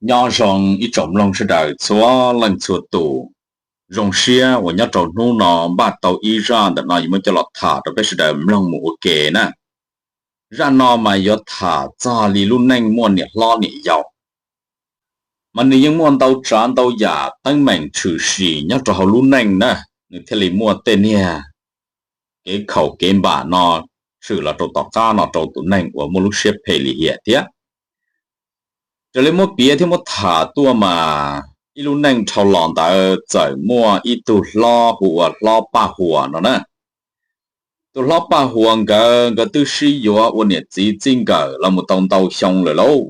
Nyob zoo ib tsoom mloog sawv daws txhua leej txhua tus. Zoo siab uas nyob rau hnub no npaj tau ib zaj ntawm no yuav muab coj los tham rau peb sawv daws mloog mus ua ke na. Zaj no mas yuav tham txog li lub neej muaj niam hlob niam yau, mas nws yeej muaj ntau tsav ntau yam teeb meem tshwm sim nyob rau hauv lub neej na. Nws thiaj li muaj tej niag kev khaum kev npam no tshwm los rau tom qab no rau tus neeg uas muaj lub siab phem lim hiam thiab. Raws li muab piav thiab muab tham tuaj mas ib lub neej dhau los ntawd txawm muaj ib tug hlob hu ua hlob Paj Huas no na. Tus hlob Paj Huas nkawd, nkawd twb sib yuav ua niam txiv txij nkawm los mus tau ntau xyoo lawm lauj,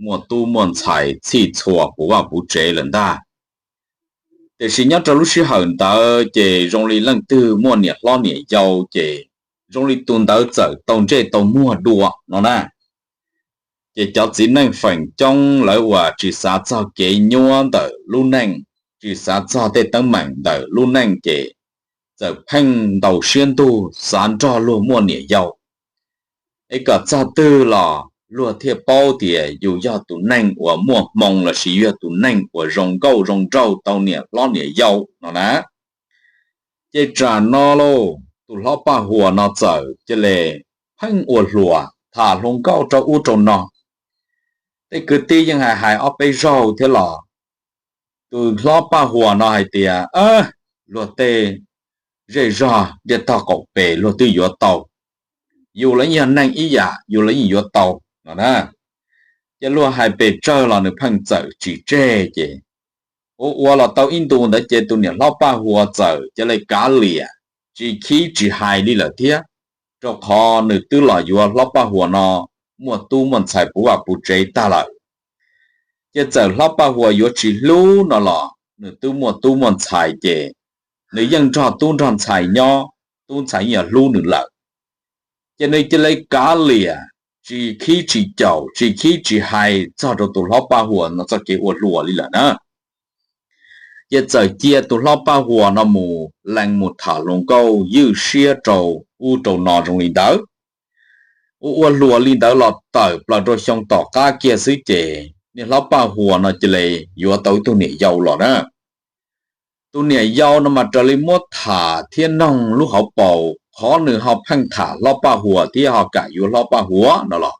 muaj tub muaj ntxhais txhij txhua puv vaj puv tsev lawm ntag. Tiam sis nyob rau lub sij hawm ntawd ces zoo li leej twg muaj niam hlob niam yau ces zoo li tus ntawd txawm tau ntsej tau muag dua no na. Ces cov txiv neej feem coob lawv uas tsis xav txog kev nyuab ntawm lub neej, tsis xav txog tej teeb meem ntawm lub neej ces txawm pheej ntaus siab ntug xav nrog luag muaj niam yau. Es kom txog twg los luag thiaj paub tias yus yog tus neeg uas muaj hmoo lossis yog tus neeg uas zoo nkauj zoo nraug tau niam hlob niam yau no na. Ces tsam no lauj, tus hlob Paj Huas no txawm cia li pheej ua hluas tham hluas nkauj rau ub rau no. Tej kwv tij yeej hais hais ob peb zaug thiab los tus hlob Paj Huas no hais tias, luag tej zej zog ntiaj tog qaum pes luag twb yuav tau, yus los yeej yog neeg ib yam, yus los yeej yuav tau no na. Ces luag hais pes tsawg los nws pheej txawm tsis tseg ces ua ua los tau ib ntu ntawd ces tus niam hlob Paj Huas txawm cia li kav liam, tsis khib tsis hais li lawm thiab, rau qhov nws twb los yuav hlob Paj Huas no muaj tub muaj ntxhais puv vaj puv tsev tag lawm. Ces txawm hlob Paj Huas yuav tsis hlub no los nws twb muaj tub muaj ntxhais ces nws yeej nrog tub nrog ntxhais nyob, tub ntxhais yeej yuav hlub nws lawm. Ces nws cia li kav liam, tsis khib tsis caum, tsis khib tsis hais txog rau tus hlob Paj Huas no txoj kev ua hluas li lawm na. Ces txawm cia tus hlob Paj Huas no mus lees mus tham hluas nkauj ywj siab rau ub rau no zoo li ntawd. Ua ua hluas li ntawd los tawm plaws rau xyoo tom qab kiag xwb ces niag hlob Paj Huas no cia li yuav tau ib tug niam yau los na. Tus niam yau no mas raws li muab tham thiab noog lub hauv paus qhov nws ho pheej tham hlob Paj Huas thiab ho kam yuav hlob Paj Huas no los,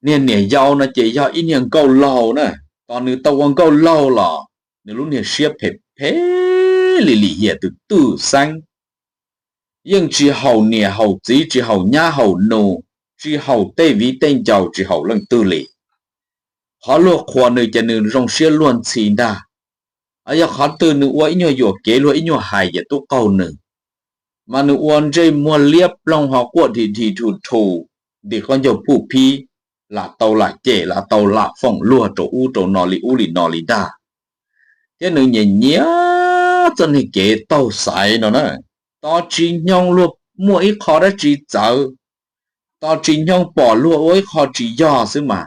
niag niam yau no ces yog ib niag nkauj laug na. Tos nws tau ua nkauj laug los nws lub niag siab phem phem li lim hiam tus twj xeeb, yeej tsis haum niam haum txiv, tsis haum nyab haum nus, tsis haum tej viv tej ncaus, tsis haum leej twg li. Qhov luag qhuas nws ces nws zoo siab luag ntxhi ntag. Yog qhov twg nws ua ib nyuag yuam kev luag ib nyuag hais ces tub qaug nws, mas nws ua ntsej muag liab ploog ho quaj dhi dhi dhu dhu, ntim qab ncaug puj phib, lam tau lam cem lam tau lam foom luag rau ub rau no li ub li no li ntag. Thiab nws nyiam nyiam txoj niag kev taug xaiv no na. Tos tsis nyoog luag muaj ib qho dab tsi txawv, tos tsis nyoog pom luag ua ib qho tsis yog xwb mas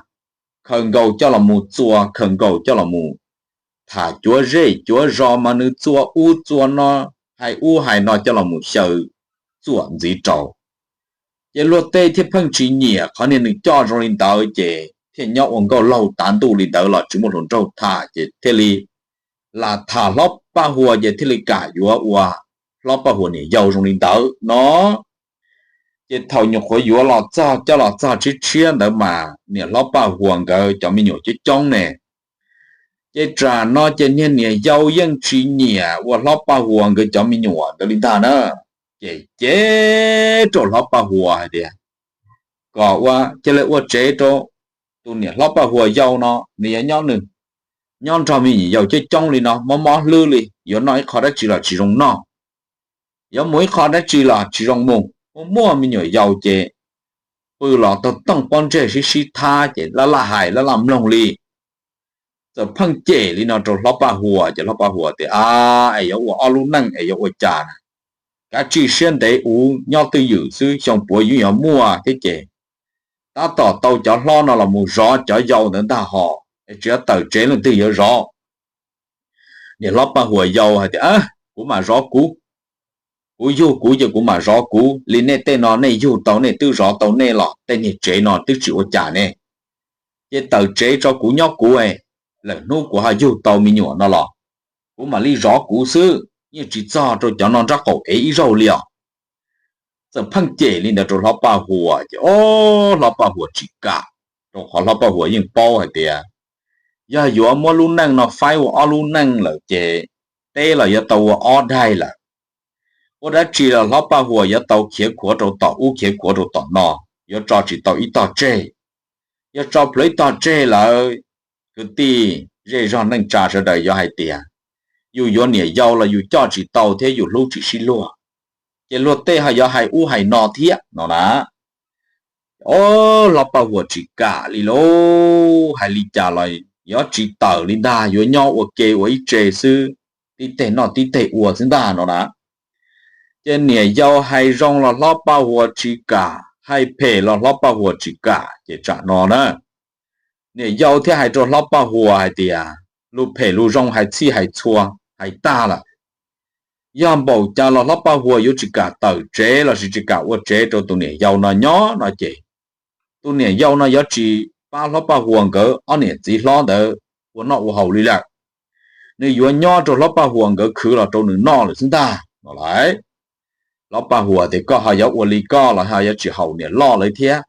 khaws nkaus coj los mus txua, khaws nkaus coj los mus tham cuav zej cuav zos mas nws txua ub txua no, hais ub hais no coj los mus xyaw txuam ntxiv rau. Ces luag tej thiaj pheej tsis nyiam qhov niag nws coj zoo li ntawd ces thiaj nyob ua nkauj laug tav ntuj li ntawd los tsis muaj hluas nraug tham ces thiaj li lam tham hlob Paj Huas ces thiaj li kam yuav ua hlob Paj Huas niam yau zoo li ntawd no. Ces thaum nyuam qhuav yuav los txog coj los txog tshiab tshiab ntawd mas niam hlob Paj Huas nkawd cov me nyuam coob coob ne. Ces tsam no ces niag niam yau yeej tsis nyiam ua hlob Paj Huas nkawd cov me nyuam ntawd li ntag na. Ces cem rau hlob Paj Huas hais tias, kom ua cia li ua tsev rau tus niam hlob Paj Huas yau no, nws yuav nyob nws, nyob nrog me nyuam yaus coob coob li no mob mob hlwb li, yuav noj ib qho dab tsi los tsis zoo noj, yuav mus ib qho dab tsi los tsis zoo mus, muaj muaj me nyuam yaus ces pw los taug tooj pob ntseg sib sib thab ces laj laj hais laj laj mloog li. Txawm pheej cem li no rau hlob Paj Huas ces hlob Paj Huas tias, a, es yuav ua ob lub neej es yuav ua cas na? Kav tsij siab ntev ua nyob twj ywm xwb, xyoo puav yeej yuav muaj thiab ces tab tom tau cov hlob no los mus zov cov yau ntawd ntag hos, es tsis txhob tawm tsev leej twg yuav zov. Niam hlob Paj Huas yau hais tias, kuv mam zov kuv, kuv yug kuv ces kuv mam zov kuv li. Nej tej no nej yug tau nej twb zov tau nej los tej niag tsev no twb tsis ua cas ne, ces tawm tsev tso kuv nyob kuv. lwm hnub kuv ho yug tau me nyuam no los kuv mam li zov kuv xwb, yeej tsis txog rau cov no nraub qaum ev ib zaug li os. Txawm pheej cem li ntawd rau hlob Paj Huas ces o, hlob Paj Huas tsis kam, rau qhov hlob Paj Huas yeej paub hais tias yog yuav muab lub neej no faib ua ob lub neej lawm ces teb los yuav tau ua ob daig lawm. Ua dab tsi los hlob Paj Huas yuav tau khiav khuav rau tom ub khiav khuav rau tom no, yuav tso tsis tau ib tog tseg. Yog tso plhuav ib tog tseg lawm, kwv tij zej zog neej tsa sawv daws yuav hais tias yus yuav niam yau los yus coj tsis tau thiab yus hlub tsis sib luag, ces luag tej ho yuav hais ub hais no thiab no na. O, hlob Paj Huas tsis kam li lauj, hais li cas los yuav tsis tawm li ntag, yuav nyob ua ke ua ib tse xwb, tib teg noj tib teg ua xwb ntag no na. Ces niam yau hais zoo los hlob Paj Huas tsis kam, hais phem los hlob Paj Huas tsis kam, ces tsam no na niam yau thiaj hais rau hlob Paj Huas hais tias lus phem lus zoo hais txhij hais txhua hais tag lawm, yog npaum cas los hlob Paj Huas yuav tsis kam tawm tsev lossis tsis kam ua tsev rau tus niam yau no nyob no ces tus niam yau no yuav tsis pab hlob Paj Huas nkawd ob niam txiv hlob ntawd ua noj ua haus li lawm. Nws yuav nyob rau hlob Paj Huas nkawd khwv los rau nws noj lawm xwb ntag no lauj. Hlob Paj Huas tias koj ho yuav ua li koj los ho yuav tsis haum niam loj lawv thiab.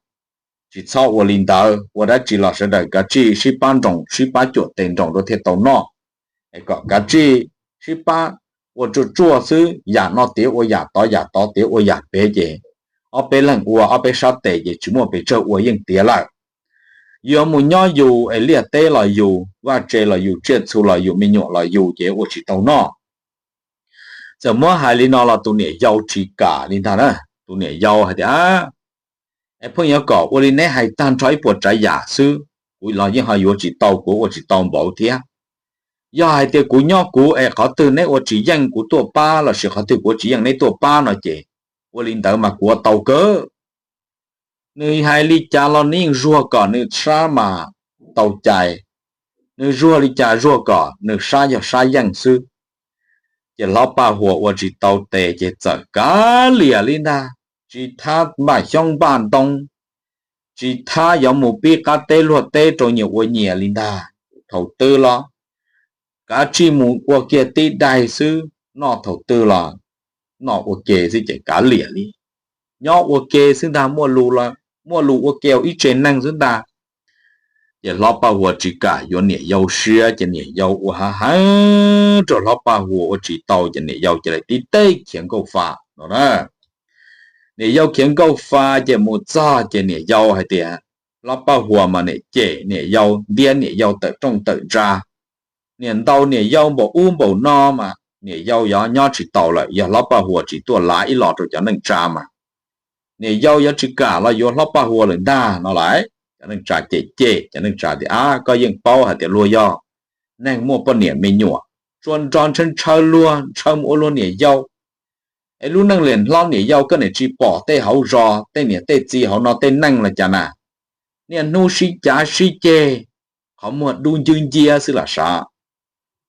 Tsis txhob ua li ntawd, ua dab tsi los sawv daws kav tsij sib pab nroos sib pab cuam tes nroos rau thiaj tau noj. Es kom kav tsij sib pab ua tsuaj tsuaj xwb, yam no tiav ua yam tod, yam tod tiav ua yam pem ces ob peb leeg ua ob peb sab tes ces tsis muaj pes tsawg ua yeej tiav lawm. Yuav mus nyob yus es liaj teb los yus, vaj tse los yus, tsiaj txhu los yus, me nyuam los yus ces ua tsis tau noj. Txawm muab hais li no los tus niam yau tsis kam li ntag na. Tus niam yau hais tias, es pheej yuav kom ua li neb hais tag nrho ib puas tsav yam xwb, kuv los yeej ho yuav tsis tau, kuv ua tsis tau npaum thiab. Yog hais tias kuv nyob kuv es qhov twg neb ua tsis yeej kuv tuaj pab lossis qhov twg kuv ua tsis yeej neb tuaj pab no ces ua li ntawd mas kuv ua tau kawg. Nws hais li cas los nws yeej zuag kom nws sab mas tau cai, nws zuag li cas zuag kom nws sab yog sab yeej xwb. Ces hlob Paj Huas ua tsis tau tes ces txawm kav liam li ntag, tsis thab npaj xyoob npaj ntoo, tsis thab yuav mus pib qab teb luag teb rau nyias ua nyias li ntag. Thaum twg los kav tsij mus ua kiag tib daig xwb, noj thaum twg los noj ua ke xwb ces kav liam li, nyob ua ke xwb ntag, muaj lus ua ke ua ib tse neeg xwb ntag. Ces hlob Paj Huas tsis kam yuav niam yau siab ces niam yau ua hav heev rau hlob Paj Huas ua tsis tau ces niam yau cia li tib teg khiav nkauj fa no na. Niam yau khiav nkauj fa ces mus txog ces niam yau hais tias, hlob Paj Huas mas niam cem niam yau, ntiab niam yau tawm rooj tawm ntsa, niam ntaus niam yau npaum ub npaum no mas niam yau yuav nyob tsis taus lawm, yog hlob Paj Huas tsis tuaj lav ib los rau cov neej tsa mas niam yau yuav tsis kam los yuav hlob Paj Huas lawm ntag no lauj. Cov neej tsa cem cem, cov neej tsa tias, ab, koj yeej paub hais tias luag yog neeg muaj poj niam me nyuam, tsuas nrog ntshaw ntshaw luag, ntshaw mus ua luag niam yau. Es lub neej liam hlob niam yau koj niam tsis pom tej hauv zos tej niam tej txiv hauv no tej neeg los cas na, niaj hnub sib cav sib ceg, qhov muag dub ncwb nciab xwb los sav.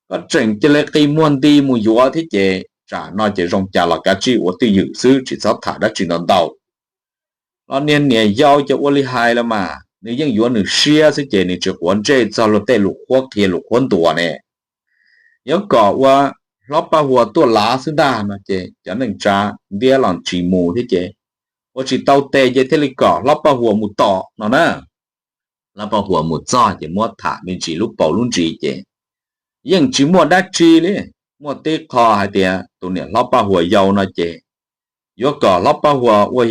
Koj tseem cia li qi muag nti mus yuav thiab ces tsam no ces zoo cas los kav tsij ua twj ywm xwb, tsis txhob tham dab tsi ntau ntau. Los niag niam yau ces ua li hais los mas nws yeej yuav nws siab xwb ces nws tsis quav ntsej txog luag tej lus qhuab qhia lus qhuab ntuas ne. Yuav kom ua hlob Paj Huas tuaj lav xwb ntag no ces cov neej tsa ntiab los tsis mus thiab ces ua tsis tau tes ces thiaj li kom hlob Paj Huas mus tom no na. Hlob Paj Huas mus txog ces muab tham me ntsis lub paus lub ntsis ces yeej tsis muaj dab tsi li. Muaj tib qho hais tias tus niam hlob Paj Huas yau no ces yuav kom hlob Paj Huas ua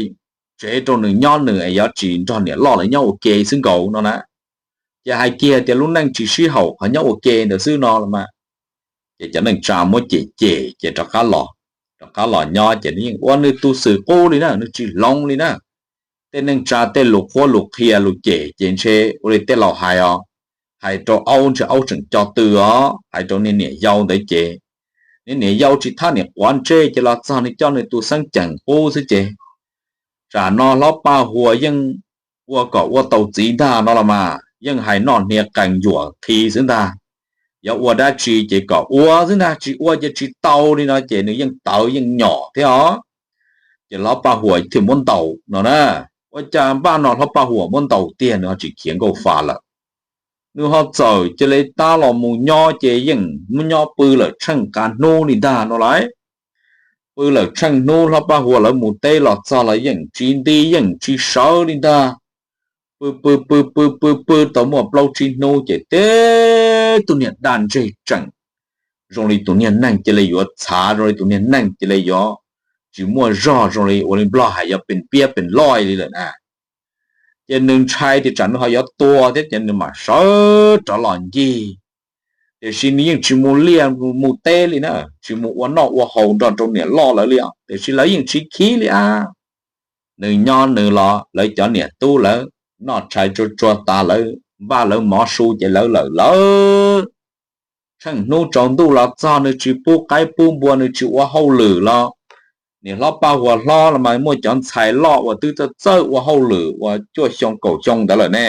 tsev rau nws nyob, nws es yuav tsis nrog niam loj lawv nyob ua ke xwb nkaus no na. Ces hais kiag tias lub neej tsis sib haum qhov nyob ua ke ntawd xwb no los mas. Ces cov neej tsa muab cem cem ces rov qab los, rov qab los nyob ces nws yeej ua nws tus xwm qub li na, nws tsis hloov li na. Tej neej tsa tej lus qhuab lus qhia lus cem ces ntshe ua li tej laus hais os, hais rau aub ntshe aub tseem co tw os, hais rau niag niam yau ntawd ces niag niam yau tsis thab niam quav ntsej ces los txog nws coj nws tus xeeb ceem qub xwb ces tsam no hlob Paj Huas yeej ua kom ua tau txiv ntag no los mas yeej hais noj hnia qees yuam qhi xwb ntag. Yuav ua dab tsi ces kom ua xwb ntag, tsis ua ces tsis tau li no ces nws yeej tawv yeej nyom thiab os. Ces hlob Paj Huas thiaj muab ntaus no na. Ua cas npaj no hlob Paj Huas muab ntaus tiag nws ho tsis khiav nkauj fa lawm. nws ho txawm cia li tab los mus nyob ces yeej muab nyob pw lawm tsheej qab hnub li ntag no lauj. Pw lawm tsheej hnub hlob Paj Huas lawv mus teb los txog los yeej tsis nti yeej tsis sawv li ntag. Pw pw pw pw pw pw tau muaj plaub tsib hnub ces tib tug niag daj ntseg tseem zoo li tus niag neeg cia li yuav txhav, zoo li tus niag neeg cia li yuav tsis muaj zog, zoo li ua li Nplog hais yuav pes piab pes loj li lawm na. Ces nws ntshai tias tsam nws ho yuav tuag thiab ces nws mam sawv rov los ncig. Tiam sis nws yeej tsis mus liaj mus teb li na, tsis mus ua noj ua haus nrog rau niam loj lawv li os, tiam sis lawv yeej tsis khib li a. Nws nyob nws los lawv cov niam tub lawv noj tshais tsuag tsuag tas lawv npaj lawv mov su ces lawv lawm lawv. Tsheej hnub tsaus ntuj los txog nws tsis pub qaib pub npua nws tsis ua hauj lwm los niam hlob Paj Huas hlob los mas muaj cov ntxhais loj uas twb txawj txawj ua hauj lwm uas cuaj xyoo kaum xyoo ntawd lawm ne.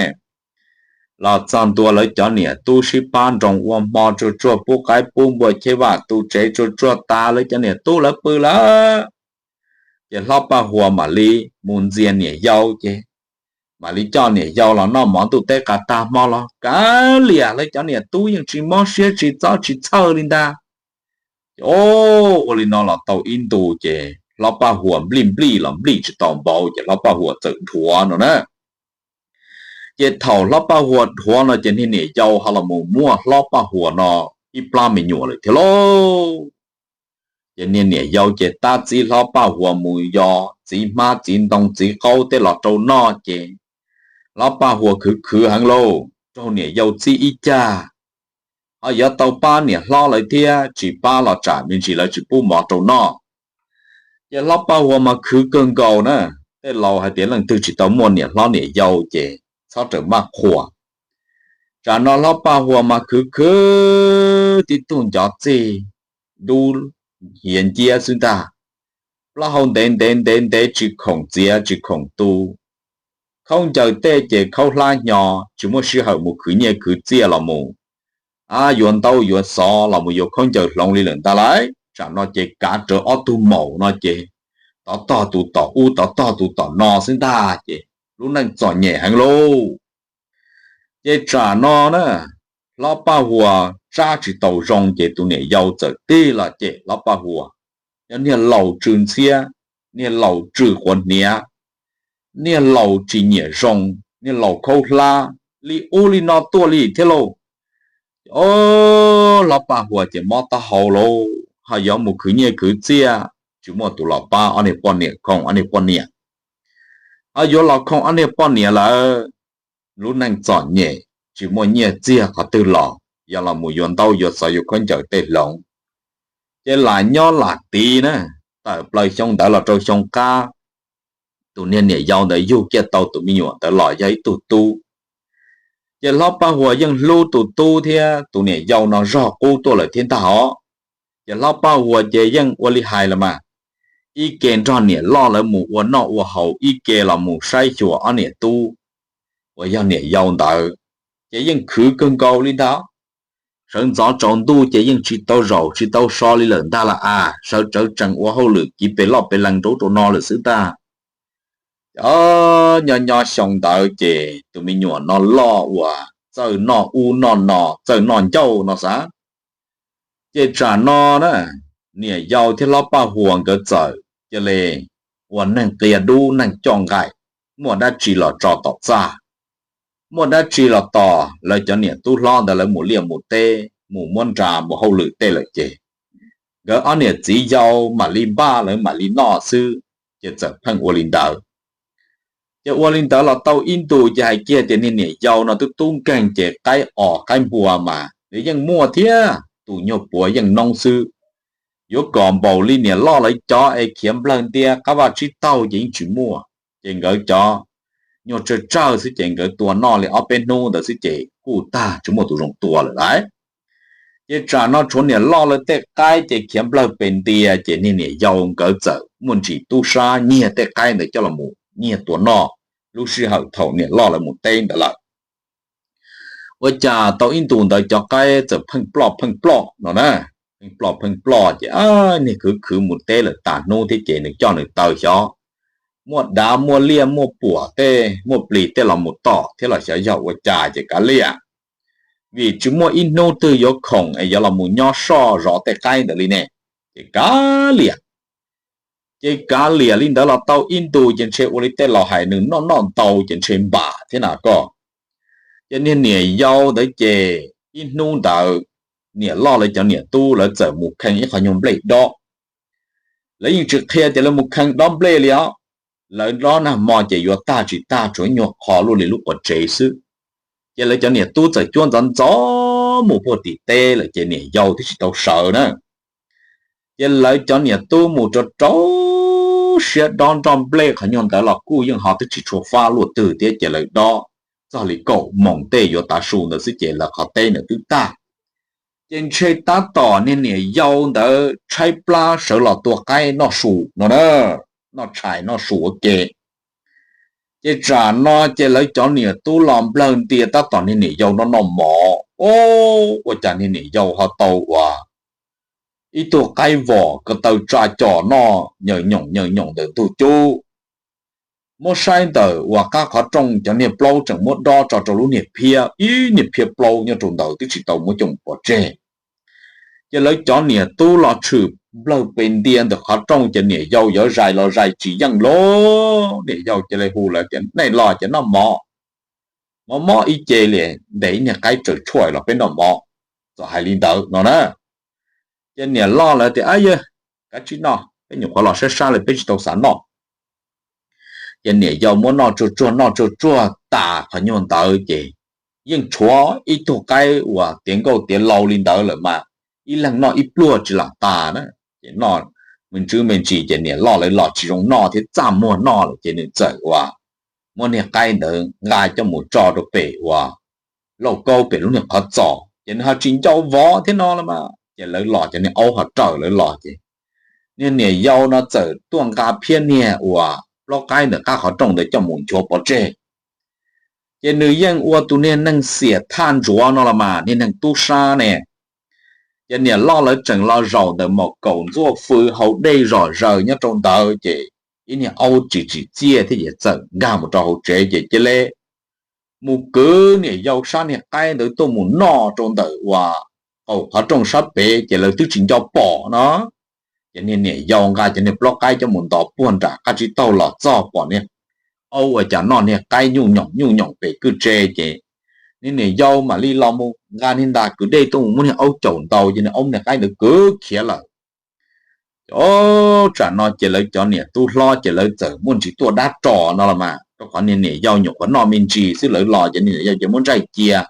Los txog ntua lawv cov niam tub sib pab nroos ua hmo tsuag tsuag pub qaib pub npua cheb vam tu tsev tsuag tsuag tas lawv cov niam tub lawv pw lawm. Ces hlob Paj Huas mam li mus ntxias niam yau ces mam li coj niam yau los noj mov ntuj teb qas tag hmo los kav liam lawv cov niam tub yeej tsis mob siab tsis txob tsis txhawj li ntag. Ces ua li no los tau ib ntus ces hlob Paj Huas nplij nplij los nplij tsis tau npaum ces hlob Paj Huas txawm dhuav no na. Ces thaum hlob Paj Huas dhuav no ces niag niam yau ho los mus muaj hlob Paj Huas no ib plab me nyuam lawm thiab lauj. Ces niag niam yau ces tab txib hlob Paj Huas mus yos txiv hmab txiv ntoo txiv qaub tej los rau noj ces hlob Paj Huas khwv khwv heev lauj, raug niam yau txib ib cag ho yuav tau pab niam hlob lawv thiab tsis pab los tsam me ntsis lawv tsis pub mov rau noj. Ces hlob Paj Huas mas khwv kawg nkaus na, tej laus hais tias leej twg tsis tau muaj niam hlob niam yau ces txhob rawm maj qhuas. Tsam no hlob Paj Huas mas khwv khwv tib tug ncov txig dub hiav nciab xwb ntag, plaub hau ntev ntev ntev ntev tsis khoom txiav tsis khoom tu, khaub ncaws tej ces khaub hlab hnyo, tsis muaj sij hawm mus khwv nyiaj khwv txiaj los mus a yuav ntaub yuav xov los mus yuav khaub ncaws hloov li lawm ntag lauj. Tsam no ces kav rawv ob tug maum no ces tov tog tus tom ub tov tog tus tom no xwb ntag ces lub neej txom nyem heev lauj. Ces tsam no na, hlob Paj Huas tsab tsis tau zoo ces tus niam yau txawm tig los cem hlob Paj Huas, yog niag laus tsw ntxhiab, niag laus tsw quav hniav, niag laus tsis nyiam zoo, niag laus khaub hlab li ub li no tuaj li thiab lauj. Ces hlob Paj Huas ces mob taub hau lauj, ho yuav mus khwv nyiaj khwv txiaj tsis muaj tus los pab ob niag poj niam, khoom ob niag poj niam, ho yuav los khoom ob niag poj niam lawm, lub neej txom nyem, tsis muaj nyiaj txiag qhov twg los, yog los mus yuav ntaub yuav xov yuav khaub ncaws tej hloov. Ces lam nyob lam tiv na, tawm plaws xyoo ntawd los rau xyoo qab, tus niag niam yau ntawd yug kiag tau tus me nyuam ntawd los yog ib tug tub. Ces hlob Paj Huas yeej hlub tus tub thiab tus niam yau no zog qub tuaj lawm thiab ntag os. Ces hlob Paj Huas ces yeej ua li hais los mas, ib ke nrog niam loj lawv mus ua noj ua haus, ib ke los mus saib xyuas ob niam tub uas yog niam yau ntawd, ces yeej khwv kawg nkaus li ntag. Sawv ntxov tsaus ntuj ces yeej tsis tau zaum tsis tau so li lawm ntag las as, sawv tsawv tsees ua hauj lwm kiv pes loj pes lees rau ub rau no lawm xwb ntag. Nyob nyob xyoo ntawd ces tus me nyuam no loj uas txawj noj ub noj no, txawj noj ncauj no xav. Ces tsam no na, niam yau thiab hlob Paj Huas nkawd txawm cia li ua neeg qia dub neeg coj nqaim, muaj dab tsi los tso tom txaj, muaj dab tsi los tos lawv cov niam tub hlob ntawd lawv mus liaj mus teb mus muab nra mus hauj lwm tej lawm ces nkawd ob niam txiv yau mam li npaj lawv mam li noj xwb. Ces txawm pheej ua li ntawd. Ces ua li ntawd los tau ib ntus ces hais kiag tias niag niam yau no twb tub nkeeg ces qaib os qaib npua mas nws yeej muaj thiab, tus nyuag puav yeej noob xwb. Yuav kom npaum li niam loj lawv cov es khiav nplawg ntiab qab vaj tsib taug ces yeej tsis muaj. Ces nkawd cov nyuag tsawg tsawg xwb ces nkawd tua noj li ob peb hnub ntawd xwb ces kuj tag tsis muaj tus zoo tua lawm lauj. Ces tsam no tshuav niam loj lawv tej qaib ces khiav nplawg pes ntias ces niag niam yau nkawd txawm muaj ntsis tub sab nyiag tej qaib ntawd coj los mus nyiag tua noj lub sij hawm thaum niam loj lawv mus teb ntawd lawm. Ua cas tau ib ntus ntawd cov qaib txawm pheej ploj pheej ploj no na, pheej ploj pheej ploj ces niag khwv khwv mus teb lawm tas hnub thiab ces nws coj nws taw xyov muaj dav muaj liaj muaj puam tej muaj plis tej los mus tom thiab los xyov yog ua cas ces kav liam. vim tsis muaj ib hnub twg yuav khoom es yuav los mus nyob soj zov tej qaib ntawd li ne. Ces kav liam, ces kav liam li ntawd los tau ib ntus ces ntshe ua li tej laus hais nws noj noj ntau ces ntshe npam thiab na koj. Ces niag niam yau ntawd ces ib hnub ntawd niam loj lawv cov niam tub lawv txawm mus khee ib qho nyuag nplej dob. Lawv yeej tsis qhia tias lawv mus khee dob nplej li os. Lawv dob nag hmo ces yuav tag tsis tag tsuas nyuag qho luaj li lub quav tsev xwb. Ces lawv cov niam tub txawm cuab ntxov ntxov mus puag tim teb lawm ces niam yau twb tsis tau sawv na. Ces lawv cov niam tub mus rau rau siab dob nroj nplej qhov nyuag ntawd los kuj yeej ho twb tsis tshua fab luaj twg thiab ces lawv dob txog li kaum moos tej yuav tav su ntawd xwb ces lawv qhov teb ntawd twb tag. Ces ntshe tab tom niag niam yau ntawd tshaib plab sawv los tua qaib noj su no na, noj tshais noj su ua ke. Ces tsam no ces lawv cov niam tub los nplawg ntia tab tom niag niam yau noj noj mov, o, ua cas niag niam yau ho tau ua ib tug qaib vom ko taw tsa cos noj nyaws nyoos nyaws nyoos ntawm ntug cub. Muab saib ntawm uas qab qhov rooj cov niag plaub tseem muab dob tso rau lub niag phiab, ib niag phiab plaub nyob rau ntawd twb tsis tau muab coj mus pov tseg. Ces lawv cov niam tub los tshwm nplawg pes ntia ntawm qhov rooj ces niam yau yuav zais los zais tsis yeej lauj. Niam yau cia li hu lawv tias nej los ces noj mov, mov mob ib ce li, ntes ib niag qaib tsaws tshuaj los peb noj mov, txawm hais li ntawd no na. Ces niam loj lawv tias ab yawg, kav tsij noj, peb nyuam qhuav los sab sab li peb tsis tau xav noj. Ces niam yau muab noj tsuag tsuag noj tsuag tsuag tas qhov nyuag ntawd ces yeej tshuav ib tug qaib uas tiav nkauj tiav lau li ntawd lawm mas ib leeg noj ib pluag tsis lam tas na. Ces noj me ntsis me ntsis ces niam loj lawv los tsis zoo noj thiab txaj muag noj lawm ces nws txawm ua muab niag qaib ntawd nqa coj mus tso rau pem uas lauj kaub pem lub niag qhov txos ces nws ho tsis nco vov thiab no los mas ces lawv los ces niag aub ho raws lawv los ces niag niam yau no txawm tuaj nqa phiab niag uas plaub qaib ntawm qab qhov rooj ntawd coj mus nchuav pov tseg. Ces nws yeej ua tus niag neeg xiam thaj ntsuav no los mas niag neeg tub sab ne. Ces niam loj lawv tseem los zaum ntawm maum kaum ntxuaj fws haus dej zom zaws nyob rau ntawd ces ib niag aub tsis tsim txiaj thiab ces txawm nkag mus rau hauv tsev ces cia li mus kwv niam yau sab niag qaib ntawd tuaj mus noj rau ntawm uas qaum qhov rooj sab pem ces lawv twb tsis nco pom no. Ces niag niam yau nqa cov niag plaub qaib coj mus ntov puag nram qab tsib taug los txog pom niag aub ua cas noj niag qaib nyuj nyoos nyuj nyoos pem kwj tse ces niag niam yau mam li los mus nqa niag ntas kwv dej tuaj mus muab niag aub caum ntaus ces niag aub niag qaib ntawd kwv khiav lawm. Ces tsam no ces lawv cov niam tub hlob ces lawv txawm muaj ntsis tuaj dab ros no los mas rau qhov niag niam yau nyuam qhuav noj me ntsis xwb lawv los ces niag niam yau ces muab ntsaj cia.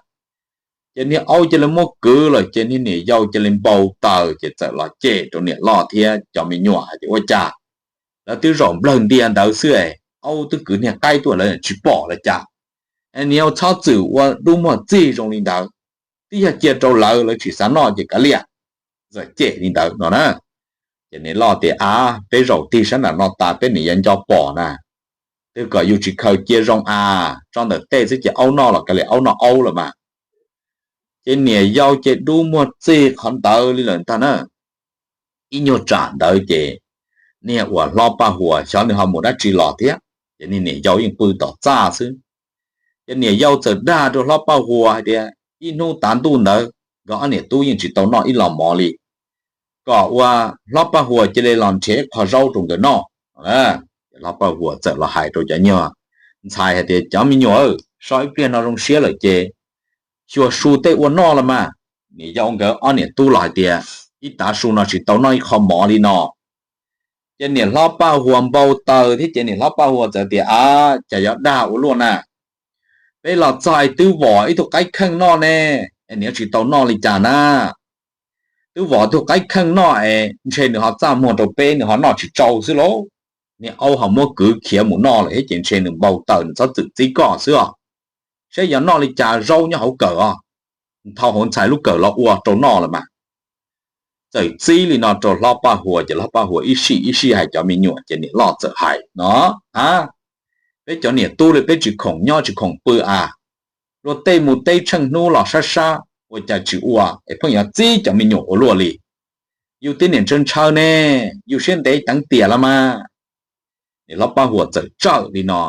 Ces niag aub cia li muab kwv lawm ces niag niam yau cia li npau taws ces txawm los cem rau niam loj thiab cov me nyuam hais tias ua cas lawv twb zaum nplawg ntia ntawd xwb es aub twb kwv niag qaib tuaj lawv tsis pom los cas. Niam yau txhob txwm ua dub muag txig zoo li ntawd, twb yog cia rau lawv, lawv tsis xav noj ces kav liam. Txawm cem li ntawd no na. Ces niam loj tias ab peb zaum tig sab nram no tas peb niam yau nco pom na, twb kom yus tsis khaws cia zoo a, tso ntawm tej xwb ces aub noj los kav liam aub noj aub los mas. Ces niam yau ces dub muag txig qhov ntawd li lawm ntag na. Ib nyuag tsam ntawd ces niag uas hlob Paj Huas xyov nws ho mus dab tsi los thiab ces niag niam yau yeej pw tom txaj xwb. Ces niam yau txawm dag rau hlob Paj Huas hais tias ib hnub tav ntuj ntawd nkawd ob niam tub yeej tsis tau noj ib los mov li, kom ua hlob Paj Huas cia li los nrhiav ib qho zaub rau nkawd noj. Ces hlob Paj Huas txawm los hais rau cov nyuag ntxhais hais tias cov me nyuam, so ib pliag no zoo siab lawm ces xyuas su tej ua noj los mas. Niam yau nkawd ob niam tub los hais tias ib tav su no tsis tau noj ib qho mov li no. Ces niam hlob Paj Huas npau taws thiab ces niam hlob Paj Huas txawm tias ab cas yuav dag ua luaj na, peb los txog es twb vom ib tug qaib kheej noj ne, es niam tsis tau noj li cas na. Twb vom tug qaib kheej noj es ntshe nws ho txaj muag rau peb nws ho noj tsis tsau xwb lauj. Niag aub ho muab kwv khiav mus noj lawm thiab ces ntshe nws npau taws nws txhob txwm txib koj xwb os. Saib yog noj li cas zaub nyob hauv kawm os, nthau hauv ntxhais lub kawm los ua rau noj lawm mas. Txawm txib li no rau hlob Paj Huas ces hlob Paj Huas ib sij ib sij hais cov me nyuam ces niam loj txawm hais no, a, peb cov niam tub li peb tsis khoom nyob tsis khoom pw a, luag tej mus teb tsheej hnub los sab sab ua cas tsis ua es pheej yuav txib cov me nyuam ua luaj li. Yus tib niam ntshaw ntshaw ne, yus siab ntev teev tiam los mas. Niam hlob Paj Huas txawm tsawm li no,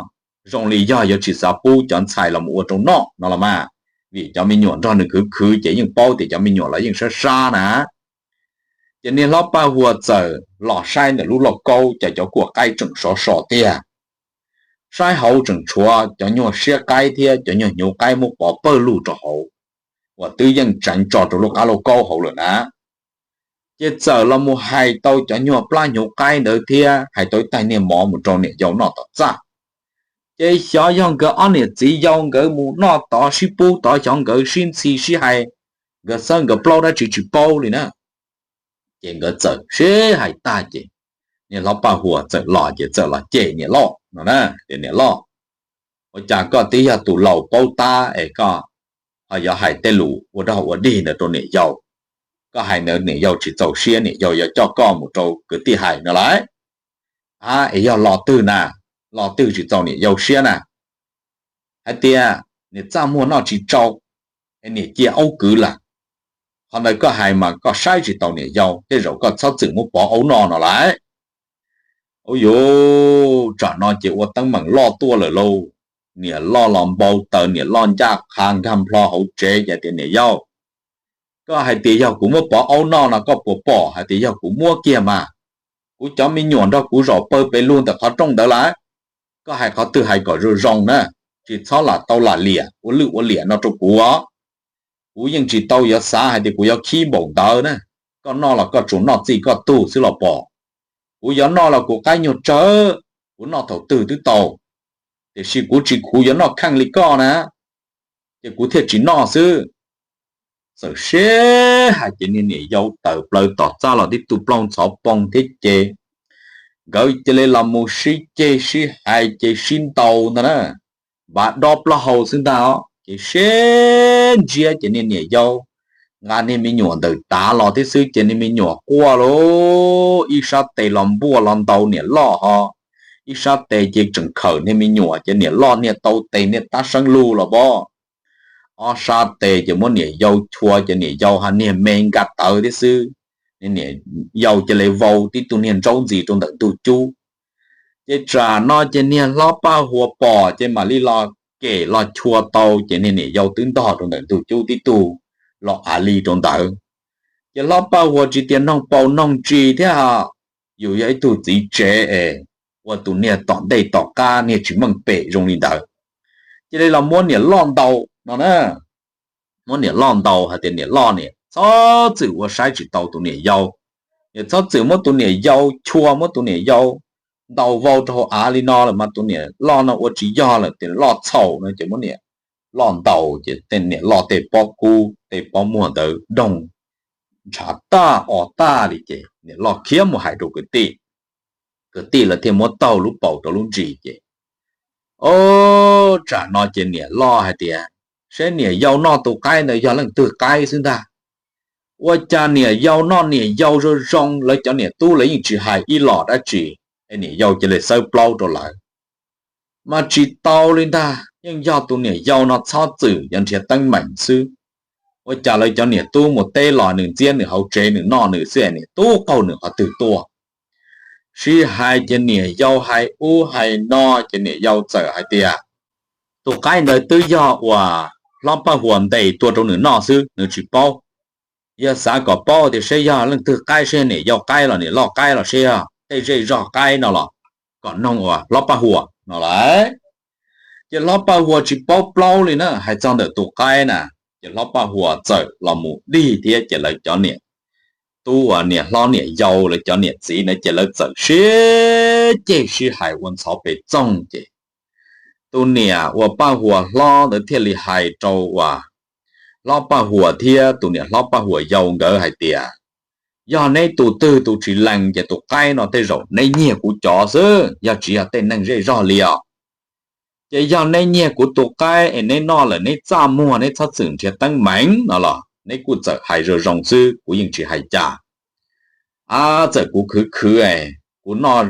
zoo li yog yuav tsis xav pub cov ntxhais los mus ua rau noj no los mas. vim cov me nyuam nrog nws khwv khwv ces yeej paub tias cov me nyuam los yeej sab sab na. Ces niag hlob Paj Huas txawm los saib ntawm lub lauj kaub, cas cov kua qaib tseem sov so tiag. Saib hauv tseem tshuav cov nyuag siab qaib thiab cov nyuag hnyuv qaib muab pov pawg lug rau hauv, uas twb yeej tseev tso rau lub qab lauj kaub hauv lawm na. Ces txawm los mus hais tau cov nyuag plab hnyuv qaib ntawd thiab hais tau ib taig niag mov mus rau niam yau noj tom txaj. Ces xyov yog nkawd ob niam txiv yau nkawd mus noj tod sib pub tod, xyov nkawd sib ntxhi sib hais, nkawd xawb nkawd plaub dab tsi tsis paub li na. Ces nkawd txawm sib hais tag ces niag hlob Paj Huas txawm los ces txawm los cem niam loj no na, tias, Niam loj, ua cas koj twb yog tus laus paub tab es koj ho yuav hais tej lus ua dog ua dig ntawd rau niam yau? Koj hais ntawd niam yau tsis txaus siab, niam yau yuav coj koj mus rau kwv tij hais no lauj. A, es yog lo twg na? Lo twg tsis txaus niam yau siab na? Hais tias niam txaj muag noj tsis tsau, es niam cia aub kwv lawm. Qhov ntawd koj hais mas koj saib tsis taus niam yau, tej zaum koj txhob txwm muab pov aub noj no lauj. Ub yuv, tsam no ces ua teeb meem loj tuaj lawm lauj. Niam loj los npau taws, niam loj ncaj qha nkag nplho hauv tsev ces tias, Niam yau, koj hais tias yog kuv muab pov aub noj no koj puas pom hais tias yog kuv muab kiag mas? Kuv cov me nyuam nrog kuv zaum pawg pes lug ntawm qhov rooj ntawd lawm. Koj hais qhov twg hais kom zoo zoo na, tsis txhob lam tau lam liam ua lwj ua liam no rau kuv os. Kuv yeej tsis tau yuav xav hais tias kuv yuav khib npaum ntawd na. Koj noj los koj tsuas noj txij koj tug xwb los pom. Kuv yuav noj los kuv qaib nyuag tsawg, kuv noj thaum twg twb tau. Tiam sis kuv tsis khuv yuav noj kheej li koj na, ces kuv thiaj tsis noj xwb. Txawm sib hais ces niag niam yau tawm plaws tom txaj los tib tug plaub ntxhov poo thiab ces nkawd cia li los mus sib ceg sib hais ces sib ntaus ntag na. Npav dob plaub hau xwb ntag os, ces sib ntsiab ces niag niam yau nqa niag me nyuam ntawm tav los thiab xwb ces niag me nyuam quaj lauj, ib sab tes los npuaj los ntaus niam loj ho, ib sab tes ces tseem khawm niag me nyuam ces niam loj niag tau tes niag tab seeb lug los pob. Ob sab tes ces muab niam yau chua ces niam yau ho niag me nka tawv thiab xwb. Niam yau cia li vau tib tug niag ntsaub ntxiv rau ntawm ntug cub. Ces tsam no ces niag hlob Paj Huas pom ces mam li los kem los chua tau ces niag niam yau twb ntog rau ntawm ntug cub tib tug los av li rau ntawd. Ces hlob Paj Huas tsis tias noog paus noog ntsis thiab, yus yog ib tug txiv tsev es ua tus niag tom ntej tom qab niag tsis meej pem zoo li ntawd. Cia li los muab niam loj ntaus no na. Muab niam loj ntaus hais tias niam loj niam txhob txwm ua saib tsis tau tus niam yau, niam txhob txwm muab tus niam yau chua, muab tus niam yau ntaus vau rau hauv av li no lawm mas tus niam loj no ua tsis yog lawm, tus niam loj txhaum no ces muab niam loj ntaus ces tej niam loj tej pob kub tej pob muag ntawd doog ntshav tag o tag li ces niam loj khiav mus hais rau kwv tij. Kwv tij lawv thiaj muab taug lub paus rau lub ntsis ces, o, tsam no ces niam loj hais tias, seb niam yau noj tus qaib ntawd yog leej twg qaib xwb ntag. Ua cas niam yau noj niam yau zoo zoo, lawv cov niam tub lawv yeej tsis hais ib los dab tsi, es niam yau cia li xawb plaub rau lawv. Mas tsis tau li ntag, yeej yog tus niam yau no txhob txwm yuav nrhiav teeb meem xwb. Ua cas lawv cov niam tub mus teb los nws ntxiab nws hauv tsev nws noj nws xwb es niam tub qaug nws qhov twg tuaj. Sib hais ces niam yau hais ub hais no ces niam yau txawm hais tias, tus qaib ntawd twb yog uas hlob Paj Huas ntes tua rau nws noj xwb, nws tsis paub. Yog xav kom paub tias seb yog leej twg qaib, seb yog niam yau qaib los niam loj qaib los seb yog tej zej zog qaib no los kom noog uas hlob Paj Huas no lauj. Ces hlob Paj Huas tsis paub plaub li na, hais txog ntawm tus qaib na, ces hlob Paj Huas txawm los mus dig thiab ces lawv cov niam tub uas niam hlob niam yau lawv cov niam txiv na ces lawv txawm sib ceg sib hais ua ntxhov pes txoog ces tus niam uas Paj Huas hlob ntawd thiaj li hais rau uas hlob Paj Huas thiab tus niam hlob Paj Huas yau nkawd hais tias, yog neb tus twg tus tsis lees ces tus qaib no tej zaum neb nyiag kuv cov xwb, yog tsis yog tej neeg zej zog li os. Ces yog neb nyiag kuv tus qaib es neb noj lawm neb txaj muag neb txhob txwm nrhiav teeb meem no los neb kuj txawm hais zoo zoo xwb, kuv yeej tsis hais cas. A, txawm kuv khwv khwv, kuv noj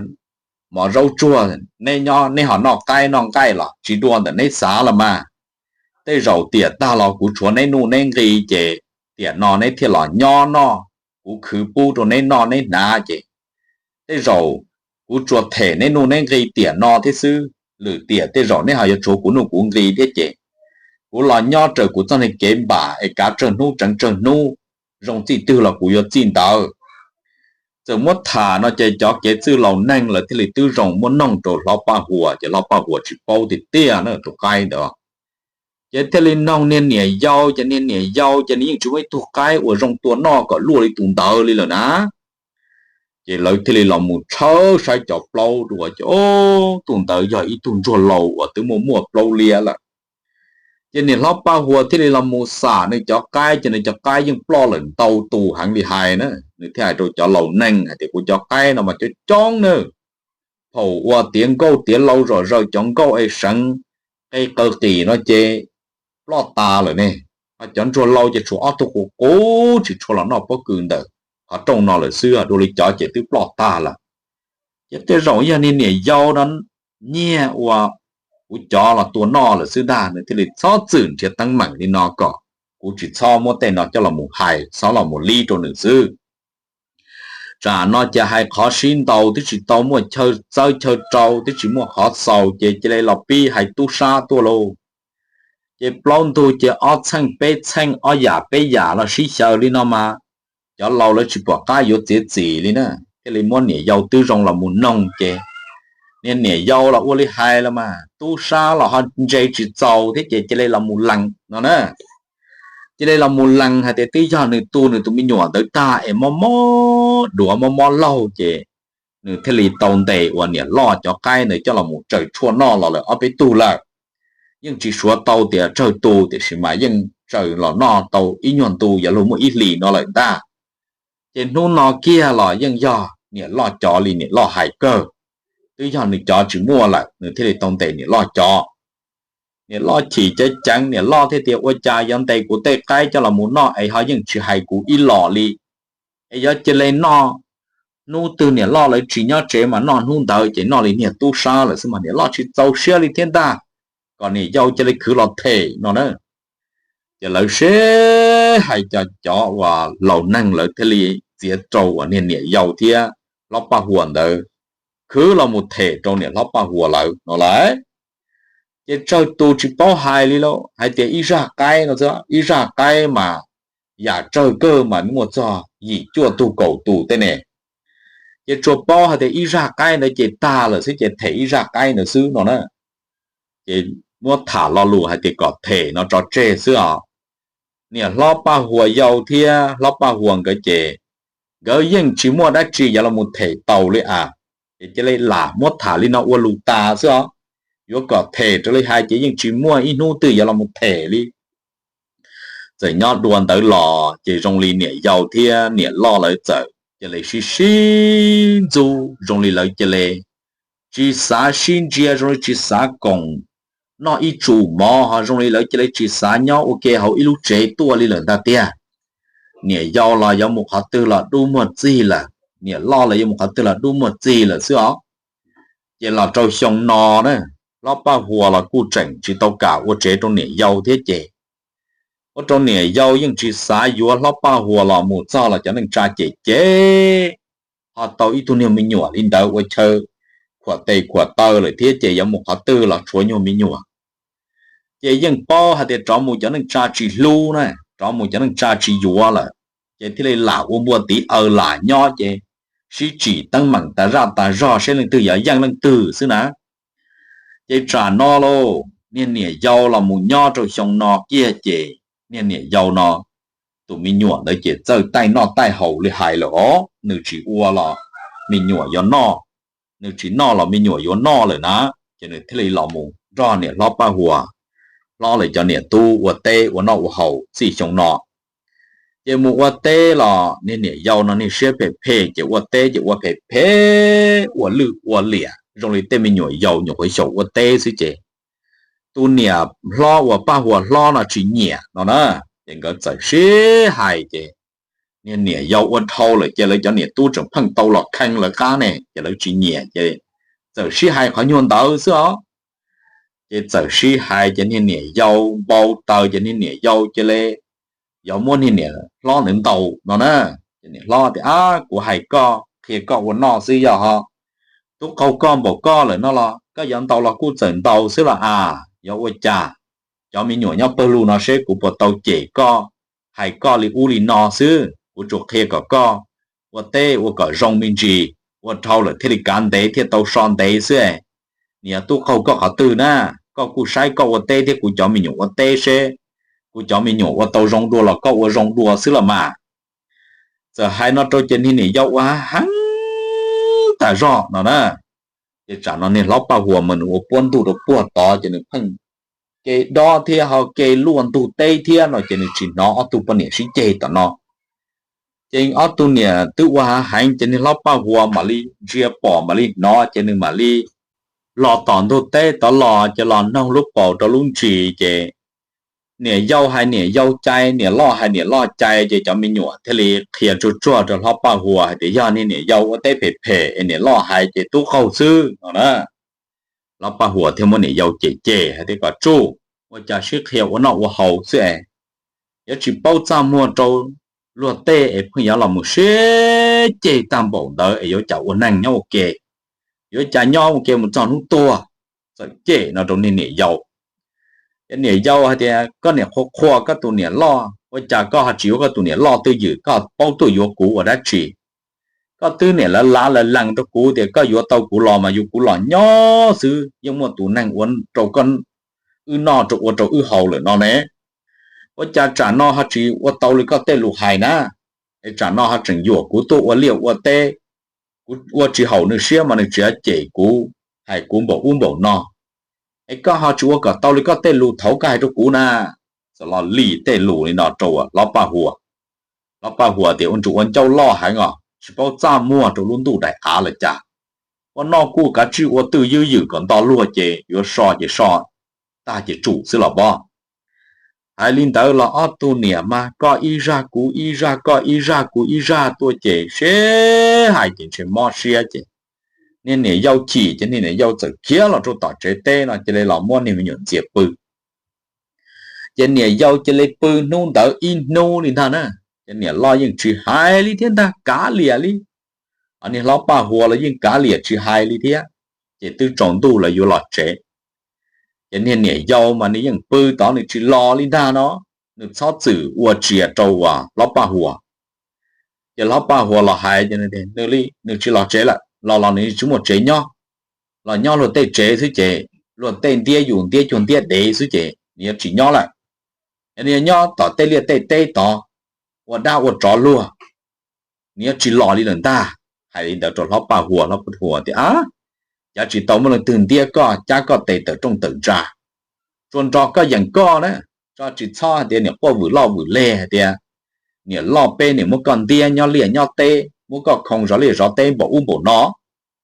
mov zaub tsuag, neb nyob neb ho noj qaib noj nqaij los tsis dua ntawm neb xav los mas. Tej zaum tiam tag los kuv tshuav neb nuj neb nqi ces tiam no neb thiaj los nyob noj, kuv khwv pub rau neb noj neb hnav ces tej zaum kuv tsuas them neb nuj neb nqi tiam no thiab xwb, lwm tiam tej zaum neb ho yuav tshuav kuv nuj kuv nqi thiab ces Kuv los nyob raws kuv txoj kev npam es kav tsawg hnub tseev tsawg hnub, zoo txij twg los kuv yuav txij ntawd. Txawm muab tham no ces cov kev txwj laus neeg lawv thiaj li twb zoo muab noog rau hlob Paj Huas, ces hlob Paj Huas tsis paub tiag tiag na tus qaib ntawd. Ces thiaj li noog niag niam yau, ces niag niam yau ces nws yeej tsis muaj ib tug qaib uas zoo tua noj kom luaj li tus ntawd li lawm na. Ces lawv thiaj li los mus tshawb saib cov plaub dua ces, o, tus ntawd yog ib tug ntsuag laus uas twb muaj muaj plaub liab lawm. Ces niam hlob Paj Huas thiaj li los mus xam nws cov qaib, ces nws cov qaib yeej ploj lawm ntau tus heev li hais na. Nws thiaj hais rau cov laus neeg hais tias, kuv cov qaib no mas coob coob na, thaum uas tiav nkauj tiav lau zom zaws cov nkauj es seev qe qaw qis no ces ploj tas lawm ne. Ho cov ntsuag laus ces tshuav ob tug qus qus tsis tshua los noj pob kws ntawm qhov rooj no lawm xwb, dua li cov ces twb ploj tag lawm. Ces tej zaum yog niag niam yau no nyiag ua kuv cov los tua noj lawm xwb ntag, nws thiaj li txhob txwm nrhiav teeb meem li no kom kuv tsis txhob muab tej no coj los mus hais, txhob los mus lib rau nws xwb. Tsam no ces hais qhov sib ntaus twb tsis tau muaj chaw txawb chaw rau, twb tsis muaj qhov xaus, ces cia li los pib hais tub sab tuaj lauj. Ces plaub ntug ces ob txheej peb txheej, ob yam peb yam los sib xyaw li no mas cov laus lawv tsis pom qab yuav txiav txim li na, thiaj li muab niam yau twb zoo los mus noog ces niag niam yau los ua li hais los mas tub sab los ho ntse tsis txaus thiab ces cia li los mus lees no na. Cia li los mus lees hais tias twb yog nws tu nws tus me nyuam ntawd tag es mob mob duav mob mob laug ces nws thiaj li tau ntes uas niam loj cov qaib ntawd coj los mus tsaws tshuaj noj los lawm ob peb tug lawm. Yeej tsis suav tau tias tsawg tus tiam sis mas yeej tsaws los noj tau ib nyuag ntu yuav luag muaj ib hlis no lawm ntag. Ces hnub no kiag los yeej yog niam loj cov li niam loj hais kawg, twb yog nws cov tsis muaj lawm nws thiaj li tau ntes niam loj cov. Niam loj chim cev ceev, niam loj thiaj tias ua cas yuav ntes kuv tej qaib coj los mus noj es ho yeej tsis hais kuv ib los li. Es yuav cia li noj hnub twg niam loj lawv tsis nyob tsev mas noj hnub ntawd ces noj li niag tub sab lawm xwb mas niam loj tsis txaus siab li thiab ntag, kom niam yau cia li khwv los them no na. Ces lawv sib hais cov cov uas laus neeg lawv thiaj li txiav rau uas niag niam yau thiab hlob Paj Huas ntawd khwv los mus them rau niam hlob Paj Huas lawv no lauj. Ces tsawg tus tsis paub hais li lauj, hais tias ib zaj qaib no xwb, ib zaj qaib mas yam tsawg kawg mas muaj txog yim cuaj tug kaum tus tej ne. Ces tsuas paub hais tias ib zaj qaib ntawd ces tag lawm xwb ces them ib zaj qaib ntawd xwb no na. Ces muab tham lo lus hais tias kom them no tso tseg xwb os. Niam hlob Paj Huas yau thiab hlob Paj Huas nkawd ces nkawd yeej tsis muaj dab tsi yuav los mus them tau li as. Ces cia li lam muab tham li no ua lus tas xwb os. Yuav kom them raws li hais ces yeej tsis muaj ib hnub twg yuav los mus them li. Txawm nyob dua ntawd los ces zoo li niam yau thiab niam loj lawv txawm cia li sib sib ntxub, zoo li lawv cia li tsis xav sib ntsia, zoo li tsis xav koom noj ib tsum mov, ho zoo li lawv cia li tsis xav nyob ua ke hauv ib lub tsev tuaj li lawm ntag tiag. Niam yau los yuav mus qhov twg los dub muag txig lawm, niam loj los yuav mus qhov twg los dub muag txig lawm xwb os. Ces los rau xyoo no na, hlob Paj Huas los kuj tseem tsis tau kam ua tsev rau niam yau thiab ces ua rau niam yau yeej tsis xav yuav hlob Paj Huas los mus txog los cov neej tsa cem cem, ho tau ib tug niag me nyuam li ntawd ua chaw khuam tes khuam taw lawm thiab ces yuav mus qhov twg los tshuav nyuag me nyuam. Ces yeej paub hais tias rov mus cov neej tsa tsis hlub na, rov mus cov neej tsa tsis yuav lawm, ces thiaj li lam ua npua tiv aw lam nyob ces sib tsim teeb meem tas zaj tas zog seb leej twg yuav yeej leej twg xwb na. Ces tsam no lauj, niag niam yau los mus nyob rau xyoo no kiag ces niag niam yau no tus me nyuam ntawd ces txawj taij noj taij haus li hais lawm os, nws tsis ua los me nyuam yuav noj, nws tsis noj los me nyuam yuav noj lawm na. Ces nws thiaj li los mus nrog niam hlob Paj Huas hlob lawv cov niam tub ua teb ua noj ua haus txij xyoo no. Ces mus ua teb los niag niam yau no niag siab phem phem ces ua teb ces ua phem phem ua lwj ua liam zoo li tej me nyuam yaus nyuam qhuav xyaum ua teb xwb ces tus niam hlob uas Paj Huas hlob no tsis nyiam no na. Ces nkawd txawm sib hais ces niag niam yau ua dhau lawm ces lawv cov niam tub tseem pheej tau los khee lawv qab ne ces lawv tsis nyiam ces txawm sib hais qhov nyuag ntawd xwb os. Ces txawm sib hais ces niag niam yau npau taws ces niag niam yau cia li yuav muab niag niam hlob ntawd ntaus no na. Ces niam hlob tias, ab, kuv hais koj qhia koj ua noj xwb yog ho tub qaug koj npaum koj lawm no los koj yuav ntaus los kuj txawm ntaus xwb los as, yuav ua cas. cov me nyuam nyob pawg lug no seb kuv puas tau cem koj, hais koj li ub li no xwb. Kuv tsuas qhia kom koj ua teb ua kom zoo me ntsis, ua dhau lawm thiaj li kav ntev thiaj tau so ntev xwb. Niam tub qaug koj qhov twg na? Koj kuj saib koj ua teb thiab kuv cov me nyuam ua teb seb kuv cov me nyuam ua tau zoo dua los koj ua zoo dua xwb los mas. Txawm hais no rau ces niag niam yau ua heev tas zog no na. Ces tsam no niag hlob Paj Huas mas nws ua puab ntuj rau puag tod ces nws pheej ke dob thiab ho ke luaj ntug teb thiab no ces nws tsis hnov ob tug poj niam sib ceg tom no. Ces ob tug niam twb ua hav heev ces niag hlob Paj Huas mam li ntsia pom mam li hnov ces nws mam li los tom ntug teb tod los ces los noog lub paus rau lub ntsis ces niam yau hais niam yau cai, niam loj hais niam loj cai ces cov me nyuam thiaj li qhia tsuag tsuag rau hlob Paj Huas hais tias yog niag niam yau ua teb phem phem es niam loj hais ces tub qaug xwb no na. Hlob Paj Huas thiaj muab niam yau cem cem hais tias kom tsuj, ua cas sib qhia ua noj ua haus xwb es yuav tsis paub txaj muag rau luag tej es pheej yuav los mus sib ceg tag npaum ntawd es yuav cas ua neeg nyob ua ke, yuav cas nyob ua ke mus txog hnub tuag. Txawm cem no rau niag niam yau. Ces niam yau hais tias koj niam qhuas qhuas koj tus niam loj, ua cas koj ho tsis yuav koj tus niam loj twj ywm, koj paub tuaj yuav kuv ua dab tsi? Koj twb niam lawv lav lawv lees rau kuv tias koj yuav tau kuv los mas yus kuv los nyob xwb, yeej muaj tus neeg ua rau koj wb noj rau ua rau wb haus lawm no ne. Ua cas tsam no ho tsis ua tau li koj tej lus hais na? Es tsam no ho tseem yuam kuv tuaj ua liaj ua teb, kuv ua tsis haum nws siab mas nws tseem cem kuv, hais kuv npaum ub npaum no. Es koj ho tsis ua kom tau li koj tej lus thaud koj hais rau kuv na. Txawm los lim tej lus li no rau hlob Paj Huas. Hlob Paj Huas tias ua ntsuj ua ncauj loj heev os, tsis paub txaj muag rau lub ntuj daim av lawm cas. Ua noj kuj kav tsij ua twj ywm kom nto luag ces yuav so ces so tag ces tsum xwb los pob. Hais li ntawd los ob tug niam mas koj ib zaj kuv ib zaj, koj ib zaj kuv ib zaj tuaj ces sib hais ces ntshe mob siab ces niag niam yau chim ces niag niam yau txawm khiav los rau tom tsev teb no cia li los muab niag me nyuam ntxias pw. Ces niam yau cia li pw hnub ntawd ib hnub li ntag na. Ces niam loj yeej tsis hais li thiab ntag, kav liam li. Niag hlob Paj Huas los yeej kav liam tsis hais li thiab. Ces twb tsaus ntuj lawv yuav los tsev. Ces niag niam yau mas nws yeej pw tod nws tsis los li ntag no, nws txhob txwm ua tsias rau hlob Paj Huas. Ces hlob Paj Huas los hais, nws tsis los tsev lawm, los los nws tsis muaj tsev nyob, los nyob luag tej tsev xwb ces luag tej ntiab yus ntiab cuag ntiab dev xwb ces nws yuav tsis nyob lawm. Nws yuav nyob tom tej liaj tej teb tod ua dab ua tsov luag, nws yuav tsis los li lawm ntag. Hais li ntawd rau hlob Paj Huas, hlob Paj Huas tias, cav tsis tau muaj leej twg ntiab koj, cab koj tes tawm rooj tawm ntsa, tsuas nrog koj yeem koj na. Tso tsis txhob hais tias niam quaj vwm loj vwm leg hais tias niam loj peb niam muab koj ntiab nyob liaj nyob teb, muab koj khoo zov liaj zov teb npaum ub npaum no,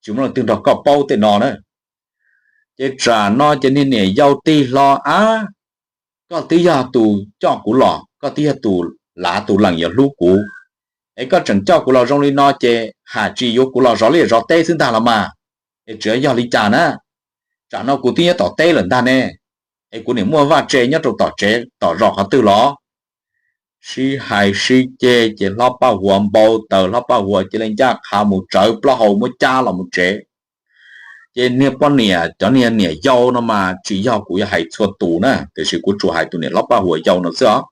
tsis muaj leej twg nrog koj paub tej no na. Ces tsam no ces niag niam yau tig hlo, ab, koj twb yog tus coj kuv los, koj twb yog tus lav tus lees yuav hlub kuv, es koj tseem coj kuv los zoo li no ces ham tsis yuav kuv los zov liaj zov teb xwb ntag los mas. Es tsis yog li cas na, tsam no kuv twb nyob tom teb lawm ntag ne, es kuv niam muaj vaj tse nyob rau tom tsev tom zos qhov twg los? Sib hais sib ceg ces hlob Paj Huas npau taws, hlob Paj Huas cia li ncaj qha mus tsawv plaub hau muab cab los mus tsev. Ces niag poj niam, cov niag niam yau no mas tsis yog kuv yuav hais txhua tus na, tiam sis kuv tsuas hais tus niam hlob Paj Huas yau no xwb os.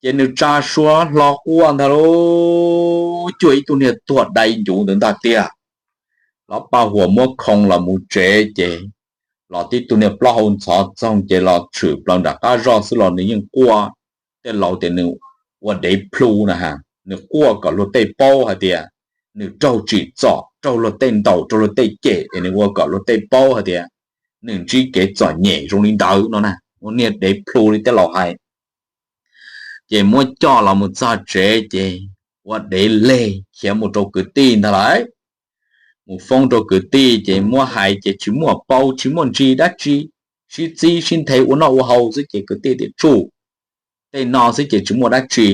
Ces nws tsa suab hlo quaj ntag lauj, cuag ib tug niag tuag dai ncuv ntawd ntag tiag. Hlob Paj Huas muab khoo los mus tsev ces los tib tug niag plaub hau ntxhov txoog ces los tshwm plaws nram qab zos xwb los nws yeej quaj. Tej laus tias nws ua dev plhu na ha, nws quaj kom luag tej paub hais tias nws raug tsim txom, raug luag tej ntaus, raug luag tej cem es nws ua kom luag tej paub hais tias nws ntsib kev txom nyem zoo li ntawd no na, ua niag dev plhu li tej laus hais. Ces muab coj los mus txog tsev ces ua dev leg khiav mus rau kwv tij ntag lauj. Mus foob rau kwv tij ces muab hais ces tsis muaj paub tsis muaj ntsis dab tsi, sib txib sib nthe ua noj ua haus xwb ces kwv tij tias tsuj, tej no xwb ces tsis muaj dab tsi,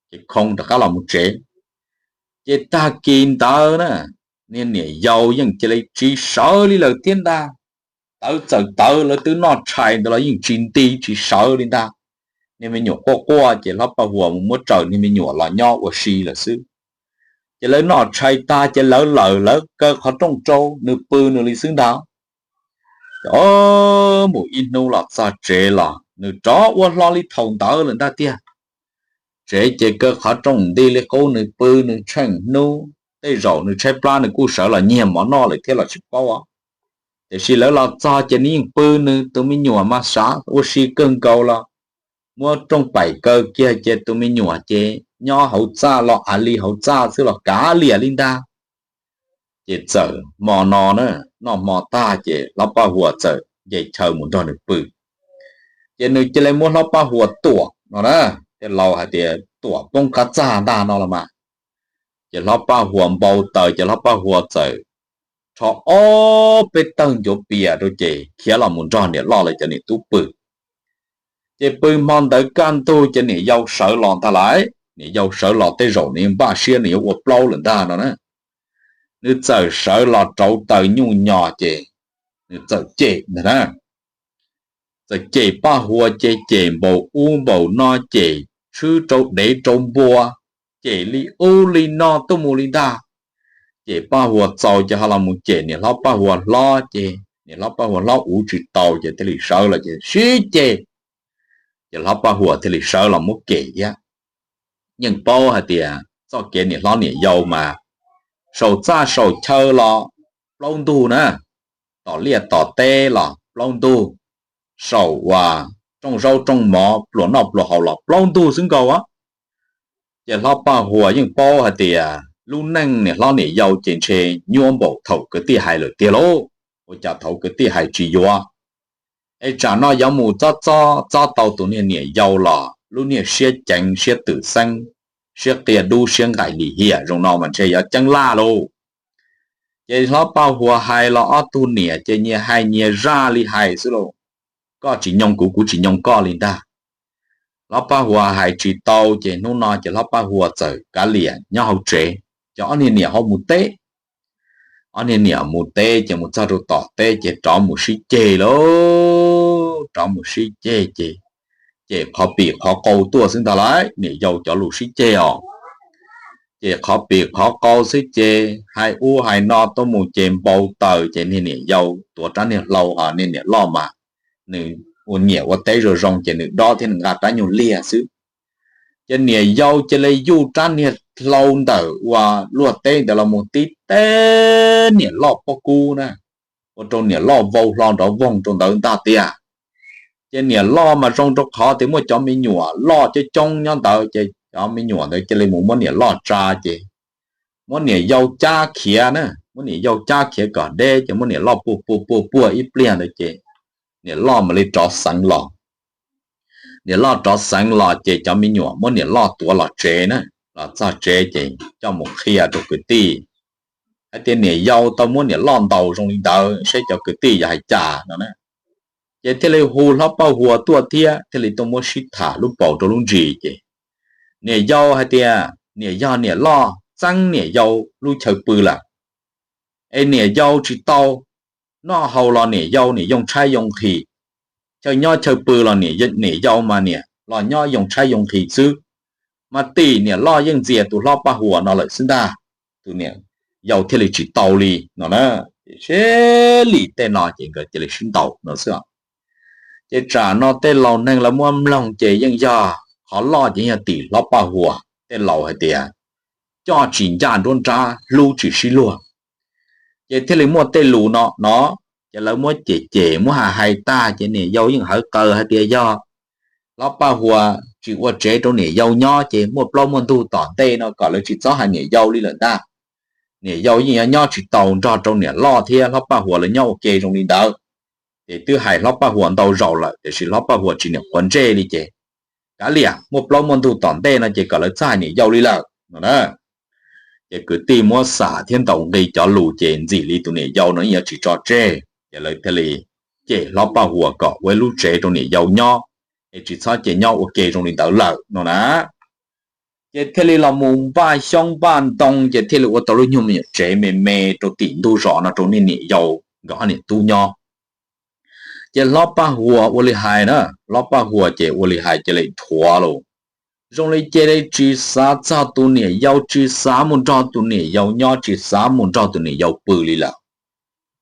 ces khoo rov qab los mus tsev. Ces tag kis ntawd na, niag niam yau yeej cia li tsis sawv li lawm thiab ntag. Tawv txawm tawv, lawv twb noj tshais ntawd los yeej tsis nti tsis sawv li ntag. Niag me nyuam quaj quaj ces hlob Paj Huas mus muab raws niag me nyuam los nyob ua si lawm xwb. Ces lawv noj tshais tag ces lawv lawm lawv kaw qhov rooj rau nws pw nws li xwb ntag. Ces mus ib hnub los txog tsev los nws rov ua hlo li thaum ntawd lawm ntag tiag. Tsev ces kaw qhov rooj nti li qub, nws pw nws tsheej hnub, tej zaum nws tshaib plab nws kuj sawv los nyiag mov noj lawm thiab los tsis paub os. Tiam sis lawv los txog ces nws yeej pw nws, tus me nyuam mas sav ua si kawg nkaus los muab rooj paim kaw kiag ces tus me nyuam ces nyob hauv txaj los av li hauv txaj xwb los kav liam li ntag. Ces txawm hmo no na, noj hmo tag ces hlob Paj Huas txawm nce chaw mus nrog nws pw. Ces nws cia li muab hlob Paj Huas tuam no na, tej laus hais tias tuam poob qab txag ntag no los mas. Ces hlob Paj Huas npau taws ces hlob Paj Huas txawm rho ob peb tawg ncuav pias rau ces khiav los mus nrog niam loj lawv cov niam tub pw. Ces pw hmo ntawd kaj ntug ces niam yau sawv los ntag lauj, niam yau sawv los tej zaum nws npaj siab nws yuav ua plaub lawm ntag no na. Nws txawm sawv los rauv taws nyuj nyos ces nws txawm cem ntag na. Txawm cem Paj Huas ces cem npaum ub npaum no, cem tshwb rau dev rau npua, cem li ub li no tuaj mus li ntag. Cem Paj Huas txaus ces ho los mus cem niam hlob Paj Huas hlob ces niam hlob Paj Huas hlob uv tsis tau ces thiaj li sawv los ces sib ceg. Ces hlob Paj Huas thiaj li sawv los muab kem thiab. Yeej paub hais tias txoj kev niam hlob niam yau mas saum txaj saum chaw los plaub ntug na, tom liaj tom teb los plaub ntug, saum uas rooj zaub rooj mov pluas noj pluas haus los plaub ntug xwb nkaus. Ces hlob Paj Huas yeej paub hais tias lub neej niam hlob niam yau ces ntshe nyuaj npaum thaum kwv tij hais lawm tiag lauj, ua cas thaum kwv tij hais tsis yuav. Es tsam no yuav mus txob txob txob tau tus niag niam yau los lub niag siab ceev siab twm xeeb, siab qia dub siab nqaim lim hiam zoo no mas ntshe yuav ceeb laj lauj. Ces hlob Paj Huas hais los ob tug niam ces nyias hais nyias zaj li hais xwb lauj. Koj tsis nyoo kuv, kuv tsis nyoo koj li ntag. Hlob Paj Huas hais tsis tau ces hnub no ces hlob Paj Huas txawm kav liam nyob hauv tsev, ces ob niag niam ho mus teb. Ob niag niam mus teb ces mus txog rau tom teb ces rov mus sib ceg lauj, rov mus sib ceg ces, ces qhov pim qhov qau tuaj xwb ntag lauj, niam yau cov lus sib ceg os. Ces qhov pim qhov qau xwb ces hais ub hais no tuaj mus ces npau taws ces niag niam yau tuav rab niag hlau, ho niag niam loj mas nws ua nyiam ua teb zoo zoo ces nws dob thiab nws nqa rab nyuag liag xwb. Ces niam yau cia li yuj rab niag hlau ntawm ua luag teb ntawd los mus tib teb niam loj pob kub na, ua rau niam loj vau hlo nrov voog rau ntawd ntag tiag. Ces niam loj mas zoo rau qhov tias muaj cov me nyuam loj coob coob nyob ntawd ces cov me nyuam ntawd cia li mus muab niam loj tsa ces muab niam yau cab khiav na, muab niam yau cab khiav kom deb ces muab niam loj puag puag puag puag ib pliag ntawd ces niam loj mam li rov xeev los. Niam loj rov xeev los ces cov me nyuam muab niam loj tuav los tsev na, los txog tsev ces coj mus qhia rau kwv tij hais tias niam yau tau muab niam loj ntaus zoo li ntawd, saib cov kwv tij yuav hais cas no na. Ces thiaj li hu hlob Paj Huas tuaj thiab thiaj li tuaj muab sib tham lub paus rau lub ntsis ces niam yau hais tias niam yog niam loj txeeb niam yau lub chaw pw lawm, es niam yau tsis tau, noj haus los niam yau niam yoo tshaib yoo nqhis, chaw nyob chaw pw los niam yau mas niam los nyob yoo tshaib yoo nqhis xwb, mas tim niam loj yeej ntxias tus hlob Paj Huas no lawm xwb ntag, tus niam yau thiaj li tsis tau li no na. Ces seb li tej no ces nkawd cia li sib ntaus no xwb. Ces tsam no tej laus neeg lawv muab mloog ces yeej yog qhov loj ces yog tim hlob Paj Huas, tej laus hais tias coj tsis ncaj nruab nrab, hlub tsis sib luag. Ces thiaj li muaj tej lus no no, ces lawv muab cem cem muab hais hais tag ces niam yau yeej hawv qawv hais tias yog hlob Paj Huas tsis ua tsev rau niam yau nyob ces muaj plaub muaj ntug tom ntej no kom lawv tsis txhob hais niam yau li lawm ntag. Niam yau yeej yuav nyob tsis taus nrog rau niam loj thiab hlob Paj Huas lawv nyob ua ke zoo li ntawd. Ces twb hais hlob Paj Huas ntau zaus lawm tiam sis hlob Paj Huas tsis niam quav ntsej li ces kav liam, muaj plaub muaj ntug tom ntej no ces kom lawv txhob hais niam yau li lawm no na. Ces kwv tij muab xam thiab ntaus nqi cov lus ces ntxim li tus niam yau no yeej yuav tsis tso tseg, ces lawv thiaj li cem hlob Paj Huas kom ua ib lub tsev rau niam yau nyob, es tsis txhob cia nyob ua ke zoo li ntawd lawm no na. Ces thiaj li los mus npaj xyoob npaj ntoo ces thiaj li ua tau lub nyuag me nyuam tsev me me rau tim ntug zos no rau niag niam yau nkawd ob niam tub nyob. Ces hlob Paj Huas ua li hais na, hlob Paj Huas ces ua li hais cia li dhuav los, zoo li cia li tsis xav txog tus niam yau, tsis xav mus nrog tus niam yau nyob, tsis xav mus nrog tus niam yau pw li lawm.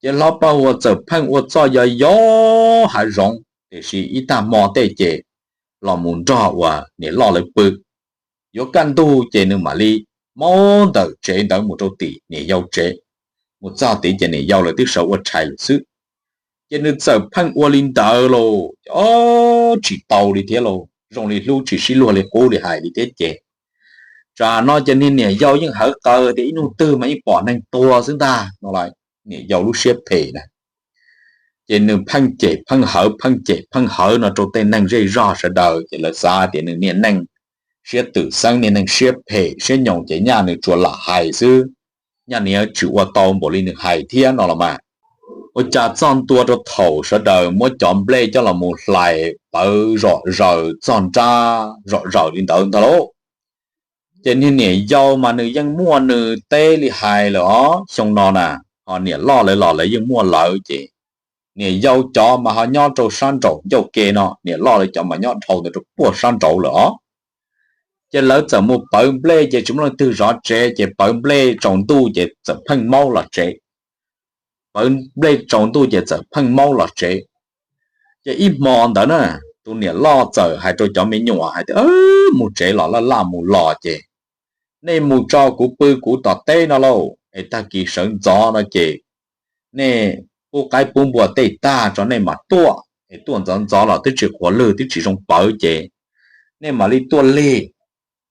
Ces hlob Paj Huas txawm pheej ua txoj yau yau hav zoov, tiam sis ib tag hmo tej ces los mus nrog uas niam loj lawv pw. Yuav kaj ntug ces nws mam li maub ntawm tsev ntawd mus rau tim niam yau tsev, mus txog tid ces niam yau lawv twb sawv ua tshais lawm xwb. Ces nws txawm pheej ua li ntawd los tsis tau li thiab los zoo li hlub tsis sib luag li qub li hais li thiab ces tsam no ces niag niam yau yeej hawv qawv tias ib hnub twg mas yeej pom neeg tuag xwb ntag no lawm. Niam yau lub siab phem na, ces nws pheej cem pheej hawv pheej cem pheej hawv no rau tej neeg zej zog sawv daws ces lawv xav tias nws niag neeg siab twm xeeb niag neeg siab phem siab nyoos ces nyaj nws tsuas lam hais xwb, nyaj nws yuav tsis ua tau npaum li nws hais thiab no los mas. Ua cas txog ntua rau thaum sawv daws muab cov nplej coj los mus hlais pawv zom zaws txog nrab zom zaws li ntawd ntag lauj. Ces niag niam yau mas nws yeej muaj nws teb li hais lawm os xyoo no na, ho niam loj lawv los lawv yeej muaj lawv ces niam yau cov mas ho nyob rau sab nraum ncauj ke no, niam loj lawv cov mas nyob dhau ntawd rau puag sab nraud lawm os. Ces lawv txawm mus pawv nplej ces tsis muaj leej twg zov tsev ces pawv nplej tsaus ntuj ces txawm pheej maub los tsev. Pawv nplej tsaus ntuj ces txawm pheej maub los tsev. Ces ib hmo ntawd na, tus niam loj txawm hais rau cov me nyuam hais tias, mus tsev los laj laj mus los ces nej mus tso kuv pw kuv tom teb no lauj, es tag kis sawv ntxov no ces nej pub qaib pub npua tej tag tso nej mam tuaj, es tuaj ntxov ntxov los twb tsis qhuav lwg twb tsis zoo pawv ces nej mam li tuaj lig,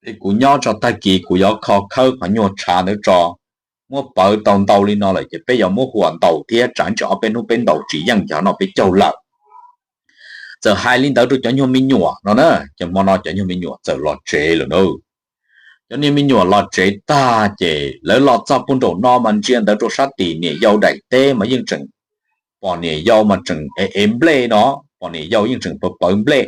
es kuv nyob tso tag kis kuv yuav kho khawb qhov nyuag tshav ntawd tso. Muab pawv tau ntau li no lawm ces peb yuav muab huam ntaus thiab tsam ntsis ob peb hnub peb ntaus tsis yeej ces no peb caug lawm. Txawm hais li ntawd rau cov nyuag me nyuam no na, ces hmo no cov nyuag me nyuam txawm los tsev lawm na. Cov niag me nyuam los tsev tag ces lawv los txog puag nraum no mas ntsia ntawd rau sab tim niam yau daim teb mas yeej tseem pom niam yau mas tseem ev ev nplej no, pom niam yau yeej tseem pawv pawv nplej.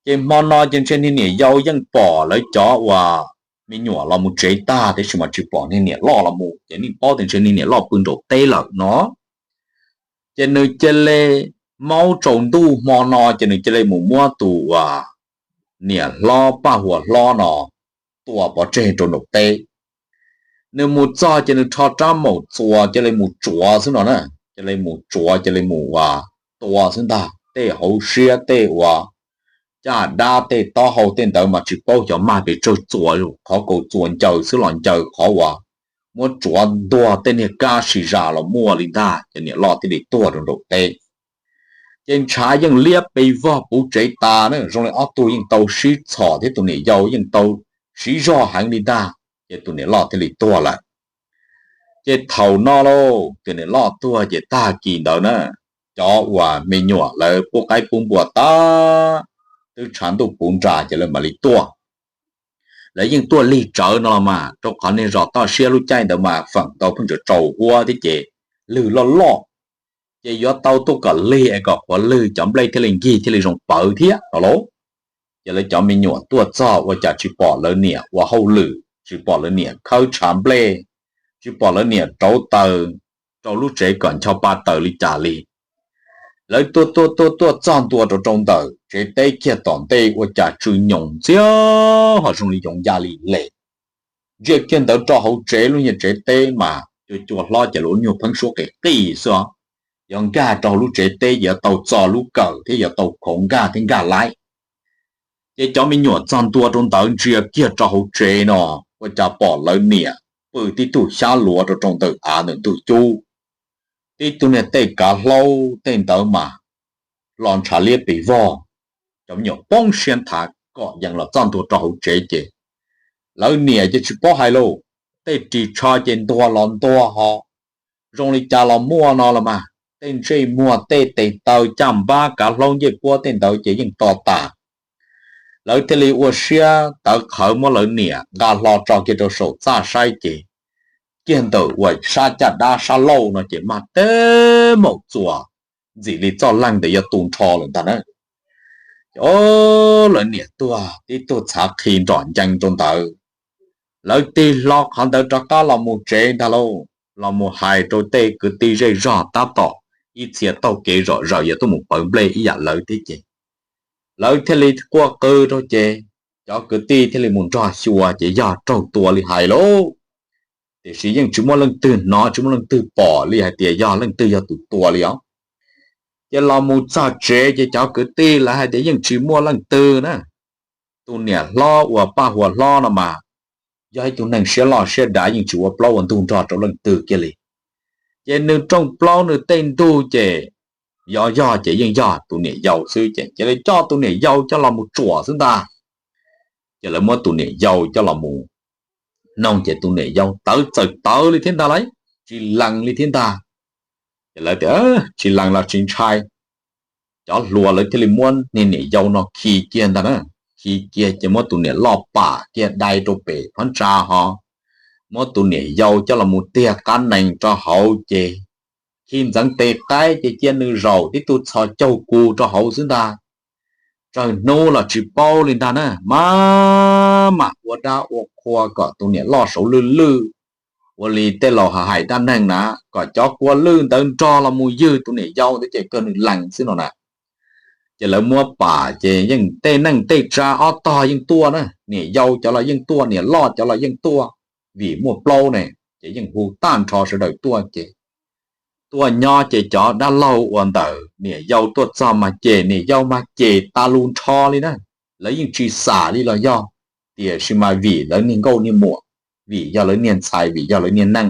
Ces hmo no ces ntshe niag niam yau yeej pom lawv cov uas me nyuam los mus tsev tag tiam sis mas tsis pom niag niam loj los mus ces yeej paub tias ntshe niag niam loj pw nraum teb lawm no. Ces nws cia li maub tsaus ntuj hmo no ces nws cia li mus muab tus uas niam hlob Paj Huas Hlob no tua pov tseg rau nraum teb. Nws mus txog ces nws rho rab maum txuas cia li mus tsuav xwb no na, cia li mus tsuav cia li mus ua tua xwb ntag. Tej hauv siab tej uas caj dab tej taub hau tej ntawd mas tsis paub xyov mag pes tsawg txuas, qhov kaus txuas ncaws xwb los ncaws qhov uas muab tsuav ntuag tej niag kab sib zam los muaj li ntag ces niam loj thiaj li tuag rau nraum teb. Ces ntshav yeej liab pes vog puv tsev tas na, zoo li ob tug yeej tau sib txhom thiab tus niam yau yeej tau siv zog heev li ntag, ces tus niam loj thiaj li tuag lawm. Ces thaum no lauj, tus niam loj tuag ces tag kis ntawd na, cov uas me nyuam lawv pub qaib pub npua tas, twb tshav ntuj puv nra ces lawv mam li tuaj. Lawv yeej tuaj lig tsawv no los mas rau qhov niag zos toj siab lub caij ntawd mas feem ntau pheej tsaus huab thiab ces lwg loj loj, ces yuav tau tuaj kom lig es kom qhuav lwg cov nplej thiaj li nkig thiaj li zoo pawv thiab no lauj. Ces lawv cov me nyuam tuaj txog ua cas tsis pom lawv niam ua hauj lwm, tsis pom lawv niam khawb tshav nplej, tsis pom lawv niam rauv taws rau lub tsev kom ncho pa taws li cas li. Lawv tuaj tuaj tuaj tuaj txog ntua rau rau ntawm tsev teb kiag tom ntej ua cas tsw nyoos ntxiag ho zoo li yoov ya li les. Ntsia kiag ntawd rau hauv tsev lub niag tsev teb mas cua cua hlob ces lub nyuag pheeb suab qis qis xwb os. Yuav nkag rau hauv lub tsev teb yuav tau txo lub kawm thiab yuav tau khauv nkag thiab nkag laib. Ces cov me nyuam txog ntua rau ntawd ntsia kiag rau hauv tsev no ua cas pom lawv niam pw tib tug xyab luav rau rau ntawm av ntawm ntug cub. Tib tug niag tej kav hlaub tej ntawd mas hlo ntshav liab pes vog. Cov me nyuam poob siab nthav kom yees los txoj ntua rau hauv tsev ces lawv niam ces tsis paub hais lauj, tej ris tsho ces ntuag los ntuag ho zoo li cas los muaj no los mas, tej ntsej muag tej tes taw caj npab kav hlaub ncej puab tej ntawd ces yeej to tas. Lawv thiaj li ua siab tawv qhawv muab lawv niam nqa hlo tso kiag rau saum txaj saib ces kiag ntawm uas sab caj dab sab laug no ces mag teb maum txuas ntxim li txoj leeg ntawd yuav tu nrho lawm ntag na. Ces lawv niam tuag tib tug txhav qhi nrom ncees rau ntawd. Lawv tig hlo qhov ntawd rov qab los mus tsev ntag lauj, los mus hais rau tej kwv tij zej zog tab tom ib txhia taug kev zom zaws yuav tuaj mus pawv nplej ib yam lawv thiab ces lawv thiaj li quaj qw rau ces cov kwv tij thiaj li mus nrog xyuas ces yog raug tua li hais lauj. Tiam sis yeej tsis muaj leej twg hnov tsis muaj leej twg pom li hais tias yog leej twg yog tus tua li os. Ces los mus txog tsev ces cov kwv tij lawv hais tias yeej tsis muaj leej twg na. Tus niam hlob uas Paj Huas hlob no mas yog ib tug neeg siab loj siab dav, yeej tsis ua plaub ua ntug nrog rau leej twg kiag li. Ces nws rooj plaub nws tej ntug ces yog yog ces yeej yog tus niam yau xwb ces cia li coj tus niam yau coj los mus tsuam xwb ntag. Ces lawv muab tus niam yau coj los mus noog ces tus niam yau tawv txawm tawv li thiab ntag lauj, tsis lees li thiab ntag. Ces lawv tias tsis lees los tsis ntshai. Cov hluas lawv thiaj li muab niag niam yau no khi kiag ntag na, khi kiag ces muab tus niam loj pam kiag dai rau pem phab ntsa ho muab tus niam yau coj los mus tiag qab nees rau hauv ces khi ntxeev tes qaib ces cia nws zaum tib tug txhos caug kus rau hauv xwb ntag. Tsawg hnub los tsis paub li ntag na, mas mam ua dab ua qhua kom tus niam loj saud lwj lwj, ua li tej laus hais dab neeg na, kom cov kua lwj ntawd nrog los mus ywg tus niam yau ntawd ces kawg nws lees xwb no na. Ces lawv muab pam ces yeej tej neej tej tsa ob tog yeej tuaj na, niam yau cov los yeej tuaj, niam loj cov los yeej tuaj, vim muaj plaub ne, ces yeej hu tag nrho sawv daws tuaj ces tuaj nyob ces cov dab laug uas ntawm niam yau tuaj txog mas cem niam yau mas cem tas lus nrho li na. Lawv yeej tsis xam li los yog, tiam sis mas vim lawv niag nkauj niag muam, vim yog lawv niag ntxhais, vim yog lawv niag neej,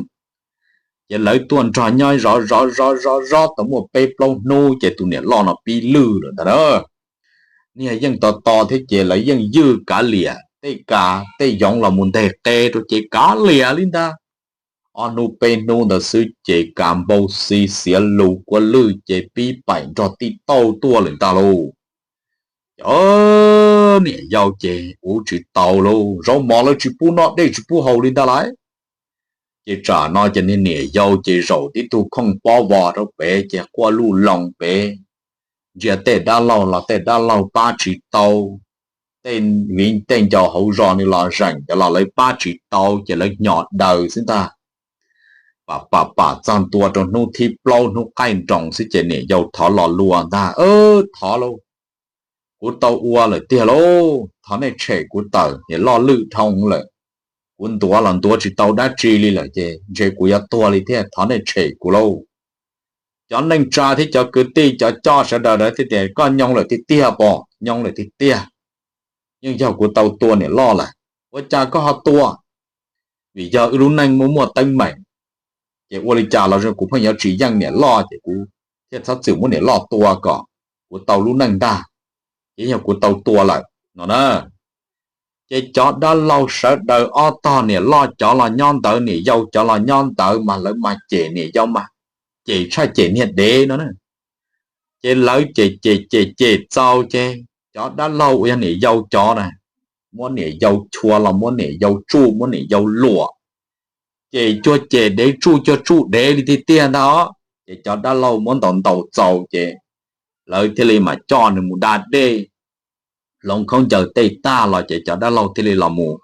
ces lawv tuaj nrog nyob zov zov zov zov zov tau muaj peb plaub hnub ces tus niam loj no pib lwj lawm ntag na. Niag yeej tos tos thiab ces lawv yeej ywj kav liam, tej kav tej yoov los mus nteg qe rau ces kav liam li ntag. Ob hnub peb hnub ntawd xwb ces kav npau xi xiav lus kua lwj ces pib paim nrog tij tauj tuaj lawm ntag lauj. Ces niam yau ces ua tsis tau lauj, zaub mov lawv tsis pub noj, dej tsis pub haus li ntag lauj. Ces tsam no ces niag niam yau ces zaum tib tug khooj pob vos rau pem ces quaj luj loos pem, ntsia tej dab laug los tej dab laug pab tsis tau, tej viv tej ncaus hauv zos nws los zeem cov los lawv pab tsis tau ces lawv hnyo daws xwb ntag. Pam pam pam txog ntua rau hnub thib plaub hnub qaij nroos xwb ces niam yau thov los lus ntag, thov lauj, kuv tau ua lawm tiag lauj, thov nej tshem kuv tawm, niam loj lwj dhau lawm, kuv ntuav los ntuav tsis tau dab tsi li lawm ces ntshe kuv yuav tuag li thiab, thov nej tshem kuv lauj. Cov neej tsa thiab cov kwv tij cov coj sawv daws thiaj tias koj nyoo lawm tiag tiag pom, nyoo lawm tiag tiag, yeej yog kuv tau tua niam loj lawm, ua cas koj ho tua? Vim yog wb lub neej muaj muaj teeb meem, ces ua li cas los kuv pheej yuav tsis yeej niam loj ces kuv thiaj txhob txwm muab niam loj tua kom kuv tau lub neej ntag, ces yog kuv tau tua lawm no na. Ces cov dab laug sawv daws ob tog niam loj cov los nyob ntawd, niam yau cov los nyob ntawd mas lawv mas cem niam yau mas cem tshaj cem niag dev no na. Ces lawv cem cem cem cem txaus ces cov dab laug uas yog niam yau cov na, muab niam yau chua los muab niam yau tsuj, muab niam yau luam, ces cuag cem dev tsuj cuag tsuj dev li tiag tiag ntag os. Ces cov dab laug muab ntaus ntaus txaus ces lawv thiaj li mam coj nws mus da dej, hloov khaub ncaws tej tag los ces cov dab laug thiaj li los mus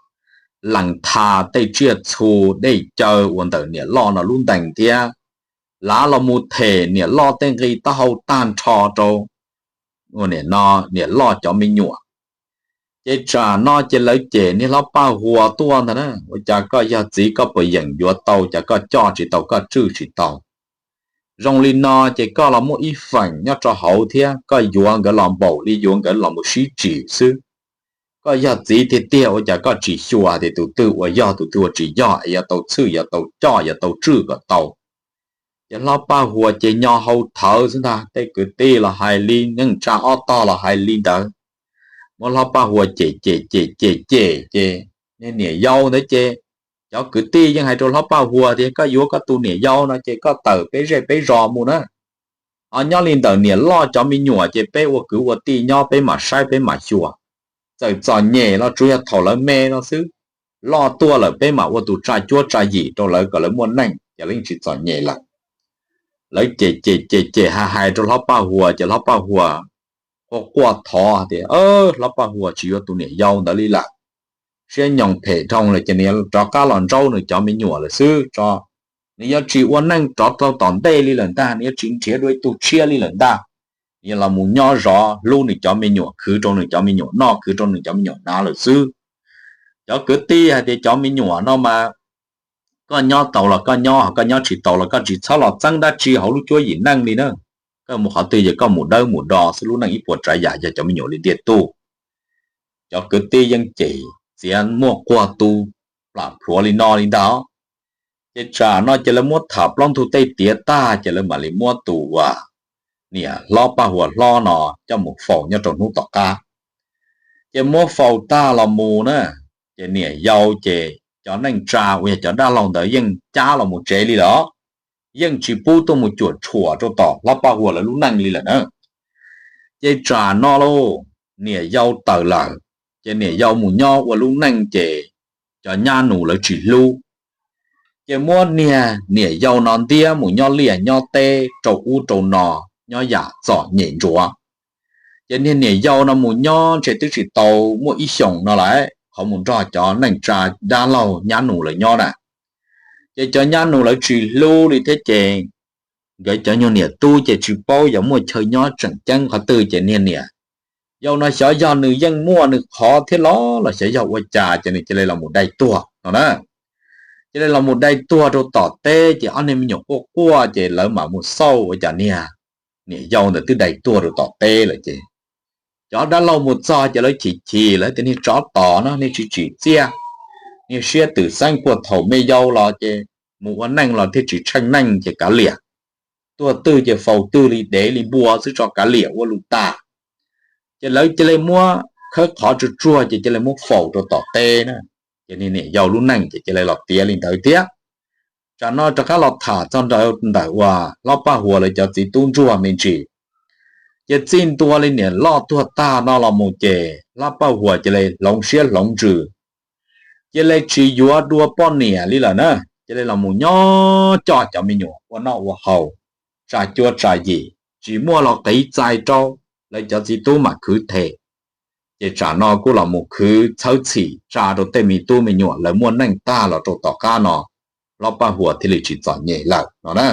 lees tha tej tsiaj txhu dej caw uas ntawm niam loj no lub ntees thiab, lav los mus them niam loj tej nqi taub hau tag nrho rau niam loj cov me nyuam. Ces tsam no ces lawv cem niag hlob Paj Huas tuaj ntag na, ua cas koj yog txiv koj puas yeem yuav tau, cas koj coj tsis tau, koj tswj tsis tau. Zoo li no ces koj los muaj ib feem nyob rau hauv thiab, koj yuav nkawd los npaum li yuav nkawd los mus sib tsim xwb. Koj yog txiv tiag tiag ua cas koj tsis xyuas tias tus twg ua yog tus twg ua tsis yog es yuav tau txhwj yuav tau coj yuav tau tswj kom tau. Ces hlob Paj Huas ces nyo hau thawv xwb ntag, tej kwv tij los hais li, neej tsa ob tog los hais li ntawd. Muab hlob Paj Huas cem cem cem cem cem ces niag niam yau ntawd ces cov kwv tij yeej hais rau hlob Paj Huas tias koj yuav koj tus niam yau no ces koj tawm peb zej peb zos mus na. Ho nyob li ntawm niam loj cov me nyuam ces peb ua kwv ua tij nyob peb mam saib peb mam xyuas. Txawm txom nyem los tsuas yog thaum lawv me no xwb, loj tuaj lawm peb mam ua tus tsa cuab tsa yim rau lawv kom lawv muaj neej ces lawv yeej tsis txom nyem lawm. Lawv cem cem cem cem hais hais rau hlob Paj Huas ces hlob Paj Huas quaj quaj thov tias hlob Paj Huas tsis yuav tus niam yau ntawd li lawm, siab nyoos phem dhau lawm ces nws rov qab los ntsaub nws cov me nyuam lawm xwb tso. Nws yuav tsis ua neej rov rau tom ntej li lawm ntag, nws yuav tsis nrhiav dua ib tug tshiab li lawm ntag. Nws yuav los mus nyob zov hlub nws cov me nyuam, khwv rau nws cov me nyuam noj, khwv rau nws cov me nyuam hnav lawm xwb. Cov kwv tij hais tias cov me nyuam no mas koj nyob tau los koj nyob, koj nyob tsis tau los koj tsis txhob los txeeb dab tsi hauv lub cuab yim neej li na. Koj mus qhov twg ces koj mus dawb mus do xwb, lub neej ib puas tsav yam yog cov me nyuam li ntiag tug. Cov kwv tij yeej cem txiav muaj quag tu plam plhuav li no li ntag. Ces tsam no ces lawv muab tham plaub ntug tej tiav tag ces lawv mam li muab tus uas niam hlob Paj Huas hlob no coj mus faus nyob rau hnub tom qab. Ces muab faus tag los mus na, ces niam yau ces cov neej tsa uas yog cov dab laug ntawd yeej cab los mus tsev li lawm, yeej tsis pub tuaj mus cuam tshuam rau tom hlob Paj Huas lawv lub neej li lawm na. Ces tsam no lauj, niam yau tawm lawm, ces niam yau mus nyob ua lub neej ces cov nyab nus lawv tsis hlub. Ces muab niag niam yau no ntiab mus nyob liaj nyob teb rau ub rau no, nyob yam txom nyem ntsuav. Ces niag niam yau no mus nyob ntshe twb tsis tau muaj ib xyoos no lawm, qhov mus nrog cov neej tsa dab laug nyab nus lawv nyob na. Ces cov nyab nus lawv tsis hlub li thiab ces nkawd cov nyuag niam tub ces tsis paub yuav muaj chaw nyob tseem ceeb qhov twg ces niag niam yau no xyov yog nws yeej muaj nws qhov thiab los los xyov yog ua cas ces nws cia li los mus dai tuag no na. Cia li los mus dai tuag rau tom teb ces ob niag me nyuam quaj quaj ces lawv mam mus xauj ua cas niag niam yau ntawd twb dai tuag rau tom teb lawm ces cov dab laug mus txog ces lawv chim chim, lawv tias niag tsov tom no niag tsis tsim txiaj, niag siab twm xeeb puag thaum me yau los ces mus ua neej los thiaj tsis tsheej neej ces kav liam, tuag twg ces faus twg li dev li npua xwb tso kav liam ua lus tas. Ces lawv cia li muab khawb qhov tsuag tsuag ces cia li muab faus rau tom teb na. Ces niag niam yau lub neej ces cia li los tiav li ntawd thiab. Tsam no rov qab los tham txog ntawm uas hlob Paj Huas lawv cov txiv tub ntsuag me ntsis. Ces txij ntua li niam loj tuag tag no los mus ces hlob Paj Huas cia li hloov siab hloov ntsws, cia li tsis yuav dua poj niam li lawm na. Cia li los mus nyob coj cov me nyuam ua noj ua haus, tsa cuab tsa yim, tsis muaj los qiv txais rau, lawv cov txiv tub mam khwv them. Ces tsam no kuj los mus khwv txhawb txhim tsa rau tej me tub me nyuam lawv muaj neej tag los rau tom qab no, hlob Paj Huas thiaj li tsis txom nyem lawm no na.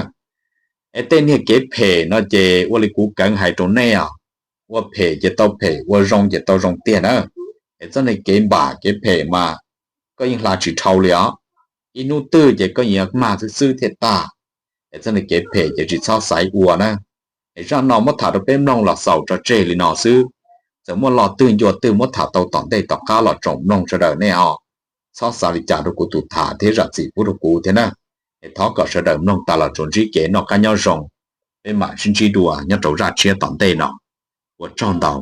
Es tej niag kev phem no ces ua li kuv keev hais rau nej os, ua phem ces tau phem, ua zoo ces tau zoo tiag na. Es txoj niag kev npam kev phem mas koj yeej hla tsis dhau li os. Ib hnub twg ces koj yeej yuav mag xwb xwb thiaj tag. Es txoj niag kev phem ces tsis txhob xaiv ua na. Es zaj no muab tham rau peb mloog los xaus tso tseg li no xwb. Txawm muaj lo twg ncua twg muab tham tau tom ntej tom qab los tsoom mloog sawv daws nej ho txhob xav li cas rau kuv tus tham thiab zam txim pub rau kuv thiab na. Es thov kom sawv daws mloog tas los tsuas ntsib kev noj qab nyob zoo, peb mam sib ntsib dua nyob rau zaj tshiab tom ntej no. Ua tsaug ntau.